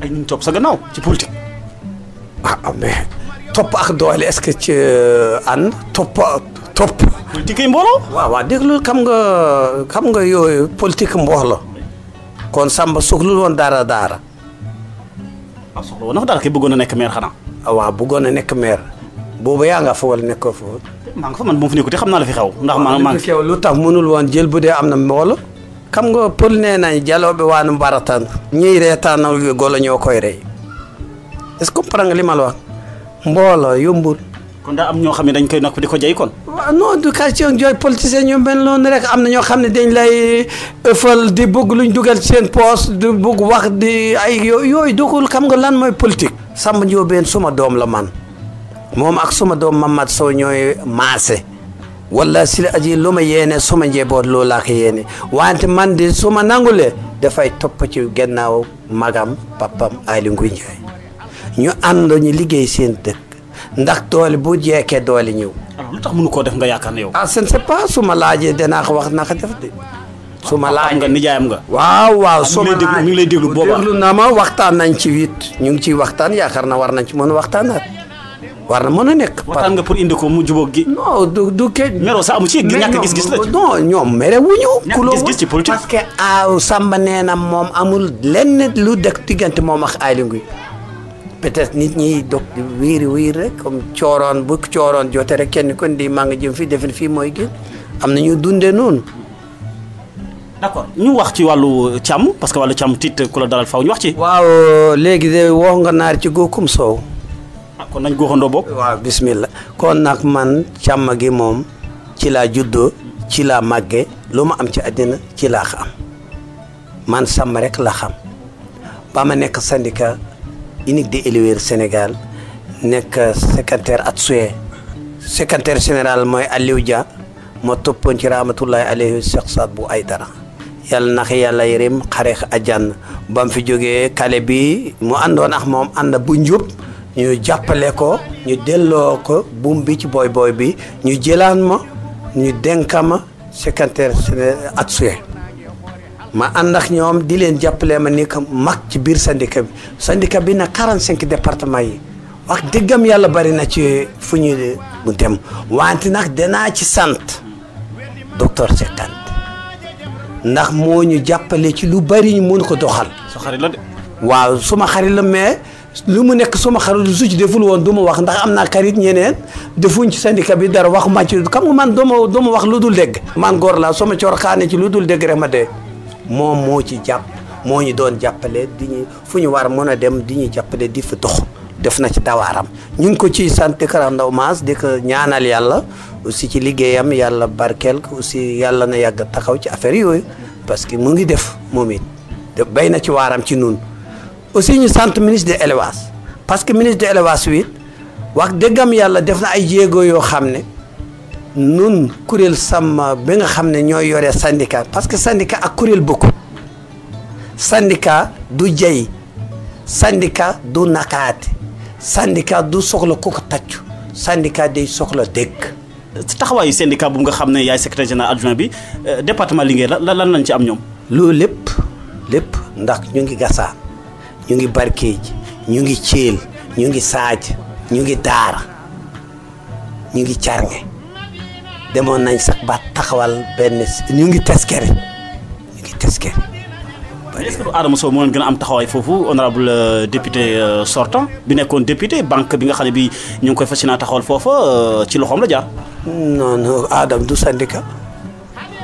ay ñu topp sa gannaaw ci politique. mais topp ak doole est-ce que ci ànd topp. politique yi mbooloo. waaw déglu xam nga yooyu politique mbooloo. kon Samba soxlul woon dara. soxla woon na dara kay bëggoon a nekk maire xanaa. waaw bëggoon a nekk maire boobu yaa nga fa wala nekkoo fa woon. maa nga fa man bu ma fi nekkute xam naa la fi xew. ndax maa ngi lu tax mënul woon jël bu dee am na mbooloo. xam nga pël nee nañ jaloobe waanu mbarataan. ñiy reetaan golo ñoo koy rey est-ce que comprendre nga li ma la wax mbooloo yombul. kon daa am ñoo xam ne dañ koy nokk di ko jay kon. waaw non du question jooy politicien ñu mel noonu rek am na ñoo xam ne dañ lay ëffal di bëgg luñ dugal ci seen poos di bëgg wax di ay yooyu dugul xam nga lan mooy politique. Samba Ndiobène suma doom la man moom ak suma doom Mamad Sow ñooy maase wala si la aji lu ma yéene suma njaboot loolu laa ko yéene wante man de suma nangulee dafay topp ci gannaaw magam papam Aly Ngouille Ndiaye ñu ànd ñu liggéey seen dëkk. ndax doole bu jeekee doole ñëw. alors lu tax mënu koo def nga yaakaar ne yow. je ne sais pas su ma laajee danaa ko wax naka def de. su ma laajee nga nijaayam nga. waaw su ma laajee mi ngi lay déglu boobaa déglu na ma waxtaan nañ ci ñu ngi ciy waxtaan yaakaar na war nañ ci mën a waxtaanaat war na mën a nekk. waxtaan nga pour indi ko mu jubóog gi. non du ke. meroo sa amu ci ñàkk gis-gis la ci. non ñoom mere wuñu. ñàkk gis-gis ci politique parce que Samba nee na moom amul lenn lu dëkk diggante moom ak Aly Ngouille peut-être nit ñi dog wiiri rek comme cooroon bu cooroon jote rek kenn kon di maa nga jëm fii defen fii mooy gën am na ñu dundee noonu. d'accord ñu wax ci wàllu càmm parce que wàllu càmm tiit ku la dalal faw ñu wax ci. waaw léegi de wax nga naar ci góokum soow. kon nañ góoxandoo bopp. waaw bismillah kon nag man càmm gi moom ci laa juddoo ci laa màggee lu ma am ci àddina ci laa xam man sàmm rek la xam ba ma nekk syndicat unique des éleveurs Sénégal nekk secrétaire adjoint secrétaire général mooy Aliou Dia moo toppoon ci rahmatullahi alayhi Cheikh Saad bu Aydara yàlla nax yàlla yërëm xare àjjana ba mu fi jógee kale bi mu àndoon ak moom ànd bu njub ñu jàppale ko ñu delloo ko buum bi ci boy bi ñu jëlaan ma ñu denka ma secrétaire adjoint ma ànd ak ñoom di leen jàppale ma ni ko mag ci biir syndicat bi nag 45 départements yi wax dëggam yàlla bari na ci fu ñu bu dem wante nag danaa ci sant docteur Cheikh Kanté ndax moo ñu jàppale ci lu bari ñu mun ko doxal. sa xarit la de. waaw suma xarit la mais lu mu nekk suma xarit su ci deful woon du ma wax ndax am naa xarit ñeneen defuñ ci syndicat bi dara waxuma ci xam nga man du ma wax lu dul dégg. man góor laa soo ma coor xaane ci lu dul dégg rek ma dee moom moo ci jàpp moo ñu doon jàppale di ñu fu ñu war mën a dem di ñu jàppale di fa dox def na ci dawaaram ñu ngi ko ci sant Kara Ndaw Maas di ko ñaanal yàlla aussi ci liggéeyam yàlla barkeel ko aussi yàlla na yàgg taxaw ci affaire yooyu parce que mu ngi def moom it béy na ci waaram ci nun aussi ñu sant ministre de l'élevage parce que ministre de l'élevage wi wax dëggam yàlla def na ay jéego yoo xam ne nun kuréel sàmm bi nga xam ne ñooy yore syndicat parce que syndicat ak kuréel bokku syndicat du jey syndicat du nakaate syndicat du soxla ku ko tàccu syndicat day soxla dégg. taxawaayu syndicat bu nga xam ne yaay secrétaire général adjoint bi département Linguère lan lañ ci am ñoom. loolu lépp ndax ñu ngi Gassane ñu ngi Barkédji ñu ngi Thiel ñu ngi Sadio ñu ngi Daara ñu ngi Carnge demoon nañ sax ba taxawal benn ñu ngi Teskere. est-ce que Adama Sow moo leen gën a am taxawaay foofu honorable député sortant bi nekkoon député banque bi nga xam ne bi ñu ngi koy fas yéene taxawal foofa ci loxoom la jaar. non Adama du syndicat.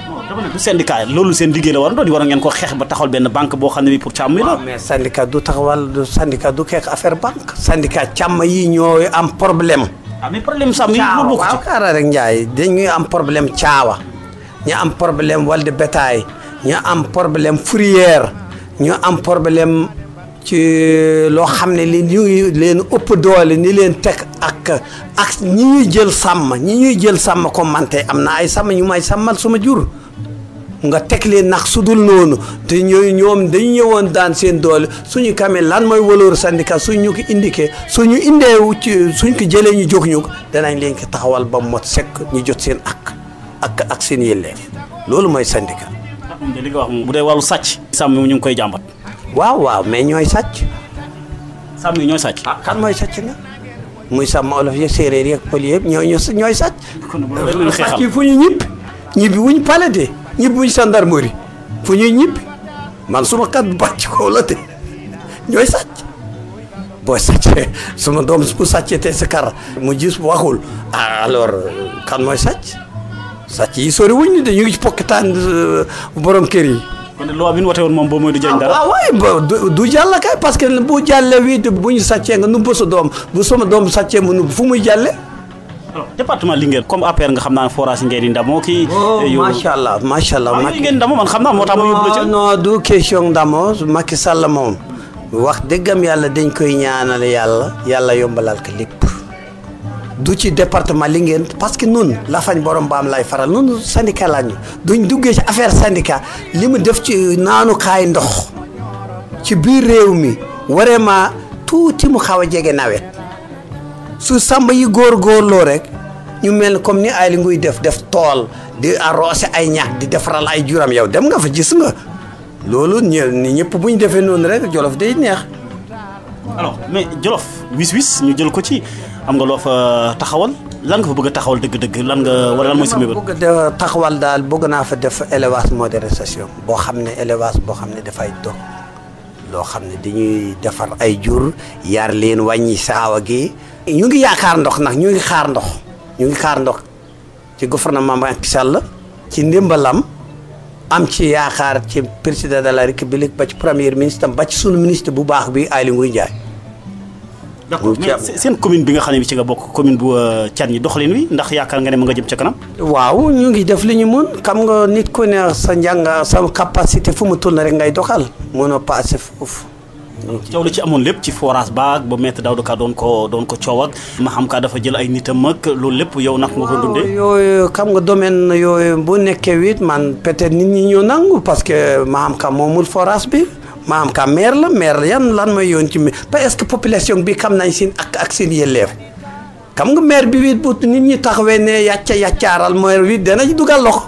non dama ne du syndicat loolu seen liggéey la waroon doon di war ngeen ko xeex ba taxawal benn banque boo xam ne bi pour càmm yi la. mais syndicat du taxawal du xeex affaire banque. syndicat càmm yi ñooy am problème. mais problème sàmm yi loolu bokk ci. waaw Kara rek Ndiaye dañuy am problème caawa ñu am problème wàllu bétail ñu am problème fourrière. ñu am problème ci loo xam ne li ñu leen ëpp doole ni leen teg ak ñi ñuy jël sàmm comme man tey am na ay sàmm ñu may sàmmal suma jur nga teg leen nax su dul noonu te ñoom dañu ñëwoon daan seen doole suñu kamee lan mooy valeur syndicat suñu ko indiqué suñu indeewu ci suñ ko jëlee ñu jóg ñu ko danañ leen ko taxawal ba mot sekk ñu jot seen ak seen yelleef loolu mooy syndicat. li nga wax bu dee wàllu sàcc. sàmm ñu ngi koy jàmbat. waaw mais ñooy sàcc. sàmm yi ñooy sàcc. kan mooy sàcc nga muy sàmm olof yeeg séeréer yeeg pël yëpp ñooy sàcc. sàcc yi fu ñu ñibbi wuñ palade ñibbi wuñ gendarmerie fu ñuy ñibbi man suma kat bàcc ko la te ñooy sàcc boo sàccee suma doom bu sàccee te sa kar mu gis waxul alors kan mooy sàcc. sàcc yi sori wuñ ni de ñu ngi ci pokkitaan borom kër yi. kon loi bi ñu wote woon moom boo mooy du jëriñ dara. waaw du jàll kay parce que bu jàllee wii bu ñu sàccee nga nubbu sa doom bu sama doom sàccee mu nubb fu muy jàlle alors département Linguère comme APR nga xam naa forage ngeen di ndamoo kii. macha allah. Macky ngeen ndamoo man xam naa moo tax mu yóbbu la ci. non du question ndamoo Macky Sall moom wax dëggam yàlla dañ koy ñaanal yàlla yombalal ko lépp. du ci département Linguère parce que nun Lafagne borom baam lay faral nun syndicat lañu duñ duggee ci affaire syndicat li mu def ci naanukaay ndox ci biir réew mi vraiment tuuti mu xaw a jege nawet su sàmm yi góorgóorloo rek ñu mel comme ni ay li nguy def tool di arrosé ay ñax di defaral ay juram yow dem nga fa gis nga loolu ñëpp bu ñu defee noonu rek Jolof day neex. alors mais Jolof wis ñu jël ko ci. am nga loo fa taxawal lan nga fa bëgg a taxawal dëgg-dëgg lan mooy sa mbébét. bëgg a taxawal daal bëgg naa fa def élevage modernisation boo xam ne dafay dox loo xam ne dañuy defar ay jur yar leen wàññi saawa gi. ñu ngi yaakaar ndox nag ñu ngi xaar ndox ci gouvernement Macky Sall ci ndimbalam am ci yaakaar ci président de la république ba ci premier ministre ba ci sunu ministre bu baax bi Aly Ngouille Ndiaye. d'accord mais seen commune bi nga xam ne bi ci nga bokk commune bu Thiargny doxalin wi ndax yaakaar nga ne mu nga jëm ca kanam. waaw ñu ngi def li ñu mun xam nga nit ku ne sa njàng sa capacité fu mu toll rek ngay doxal mënoo passé foofu. coow la ci amoon lépp ci forage baag ba Maître Daouda Ka doon ko coow ak ma xam ka dafa jël ay nitam ak loolu lépp yow nag nga ko dundee. yooyu xam nga domaine yooyu bu nekkee wit man peut-être nit ñi ñoo nangu parce que ma xam ka moomul forage bi maam ka maire la yan lan mooy yoon ci parce que population bi xam nañ seen ak seen yelleef xam nga maire bi it bu nit ñi taxawee ne yaccaaral maire bi dana ci dugal loxo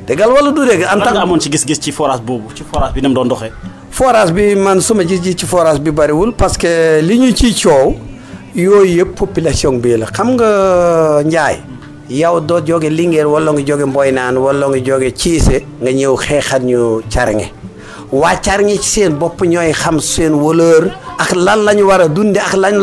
dëggal wala du dégg. en tant que amoon ci gis-gis ci forage boobu ci forage bi ni mu doon doxee. forage bi man suma gis-gis ci forage bi bariwul parce que li ñu ciy coow yooyu yëpp population bi la xam nga Njaay yow doo jóge Linguère wala nga jóge Mboynaan wala nga jóge Ciise nga ñëw xeexat ñu Carnge waa Carnge ci seen bopp ñooy xam seen valeur ak lan la ñu war a dunde ak lan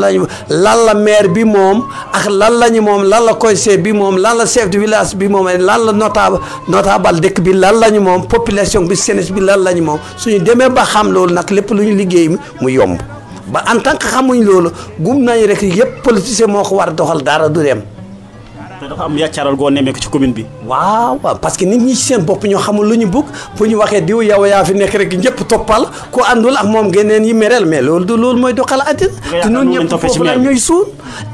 la maire bi moom ak lan la ñu moom lan la conseiller bi moom lan la chef de village bi moom lan la notable dëkk bi lan la ñu moom population bi senes bi lan la ñu moom suñu demee ba xam loolu nag lépp lu ñu liggéey mu yomb ba en tant que xamuñ loolu gum nañu rek yëpp politicien moo ko war a doxal dara du dem. te dafa am yaccaaral goo nemmeeku ci commune bi. waaw parce que nit ñi ci seen bopp ñoo xamul lu ñu bëgg fu ñu waxee diw yow yaa fi nekk rek ñëpp toppal ku àndul ak moom geneen yi mereel mais loolu mooy doxal àddina. te ñun ñëpp foofu la ñooy suun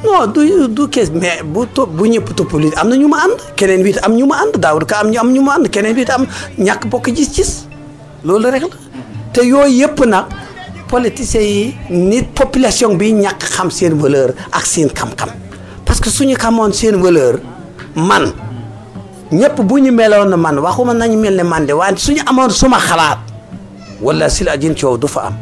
non du kees mais bu ñëpp toppal am na ñu ma ànd keneen bi am ñu ma ànd daawul ka am ñu ma ànd keneen bi am ñàkk bokk gis-gis loolu rek la te yooyu yëpp nag politiciens yi nit population bi ñàkk xam seen valeur ak seen xam-xam. parce que suñu xamoon seen valeur man ñëpp bu ñu meloon na man waxuma nañu mel ne man de waaye suñu amoon suma xalaat wala si la jën coow du fa am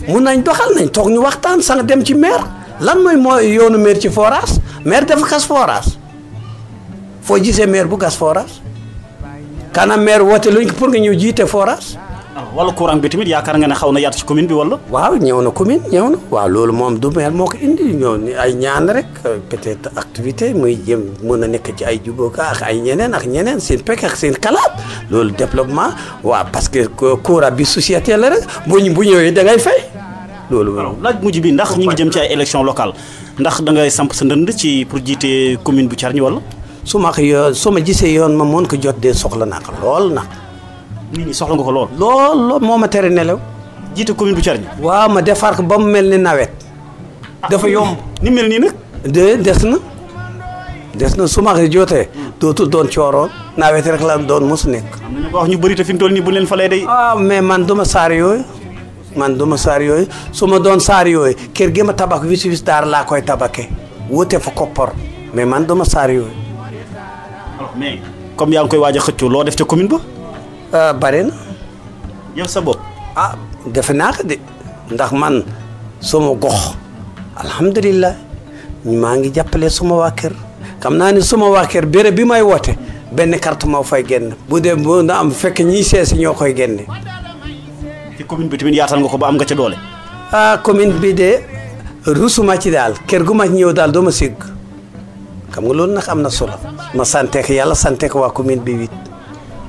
mun nañ doxal nañ toog ñu waxtaan sang dem ci maire lan mooy yoonu maire ci forage maire dafa gas forage foo gisee maire bu gas forage kanam maire woote luñ pour nga ñëw jiite forage. wala courant bi tamit yaakaar nga ne xaw na yaatu ci commune bi wala. waaw ñëw na commune ñëw na waaw loolu moom du maire moo ko indi ñëw ni ay ñaan rek peut-être activité muy jëm mën a nekk ci ay jubóoka ak ay ñeneen seen pekk ak seen xalaat loolu développement waaw parce que courant bi société la rek bu ñëwee da ngay fay loolu. laaj mujj bi ndax ñu ngi jëm ci ay élection locale ndax da ngay samp sa ndënd ci pour jiite commune bu Thiargny wala. su ma gisee yoon ma mën ko jot de soxla naa ko lool nag. nit ñi soxla nga ko lool. lool moo ma tere nelaw. jiite commune bu Thiargny. waaw ma defar ko ba mu mel ni nawet. dafa yomb. ni mel nii nag. des na su ma ko jotee. dootul doon cooroon nawet rek la doon mos nekk. am na ñu ko wax ñu bëri te fi mu toll nii bu leen falee day. mais man duma saar yooyu su ma doon saar yooyu kër gi ma tabax wis daar laa koy tabake wute fa koppor mais man duma saar yooyu. mais comme yaa ngi koy waaj a xëccoo loo def ca commune ba. bare na. yow sa bopp. defe naa ko de ndax man suma gox alhamdulilah maa ngi jàppale suma waa kër xam naa ni suma waa kër béréb bi may woote benn carte moo fay génn bu dee bu na am fekk ñiy seesi ñoo koy génne. ci commune bi tamit yaatal nga ko ba am nga ca doole. commune bi de rusuma ci daal kër gu ma ñëw daal doo ma sigg xam nga loolu nag am na solo ma sante ko yàlla sante ko waa commune bi wit.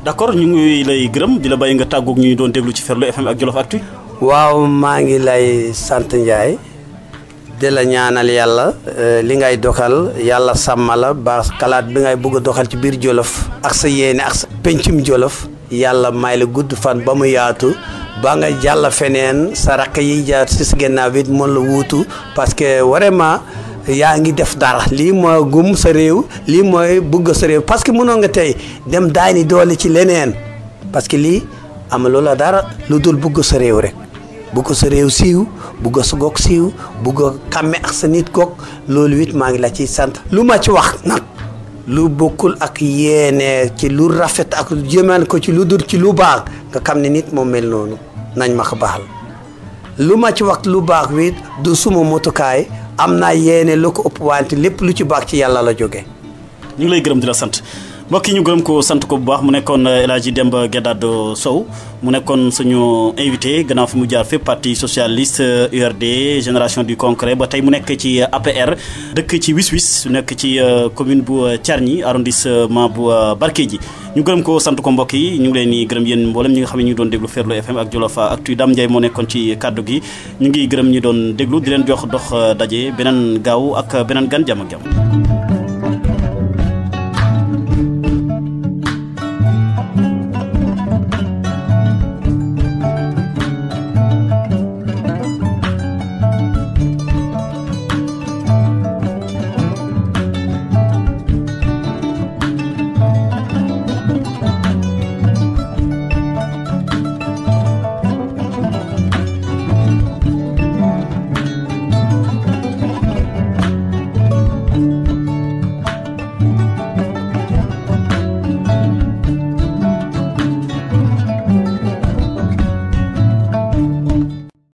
d'accord ñu ngi lay gërëm di la bàyyi nga tàggoog ñu doon déglu ci Ferlo FM ak Jolof Actu. waaw maa ngi lay sant Ndiaye di la ñaanal yàlla li ngay doxal yàlla sàmm la ba xalaat bi ngay bëgg a doxal ci biir Jolof ak sa yéene ak sa pencum Jolof yàlla may la gudd fan ba mu yaatu ba nga jàll feneen sa rakk yi jaar si sa gannaaw it mën la wuutu parce que vraiment yaa ngi def dara lii mooy gum sa réew lii mooy bëgg sa réew parce que mënoo nga tey dem daani doole ci leneen parce que lii amaloo la dara lu dul bëgg sa réew rek bëgg sa réew siiw bëgg sa gox siiw bëgg a xàmme ak sa nit gox loolu it maa ngi la ciy sant lu ma ci wax nag lu bokkul ak yéene ci lu rafet ak jëmale ko ci lu dul ci lu baax nga xam ne nit moom mel noonu nañ ma ko baal lu ma ci wax lu baax wi du suma motukaay am naa yéene lu ko ëpp wante lépp lu ci baax ci yàlla la jóge ñu ngi lay gërëm di la sant mbokk yi ñu gërëm ko sant ko bu baax mu nekkoon El Hadji Demba Guedado Sow mu nekkoon suñu invité gannaaw fi mu jaar fépp parti socialiste URD génération du concret ba tey mu nekk ci APR dëkk ci Wis nekk ci commune bu Thiargny arrondissement bu Barkédji ñu gërëm ko sant ko mbokk yi ñu ngi leen di gërëm yéen mboolem ñi nga xam ne ñu ngi doon déglu Ferlo FM ak Jolof Actu Dame Ndiaye moo nekkoon ci kaddu gi ñu ngi gërëm ñi doon déglu di leen jox dox daje beneen gaaw ak beneen gan jàmm ak jàmm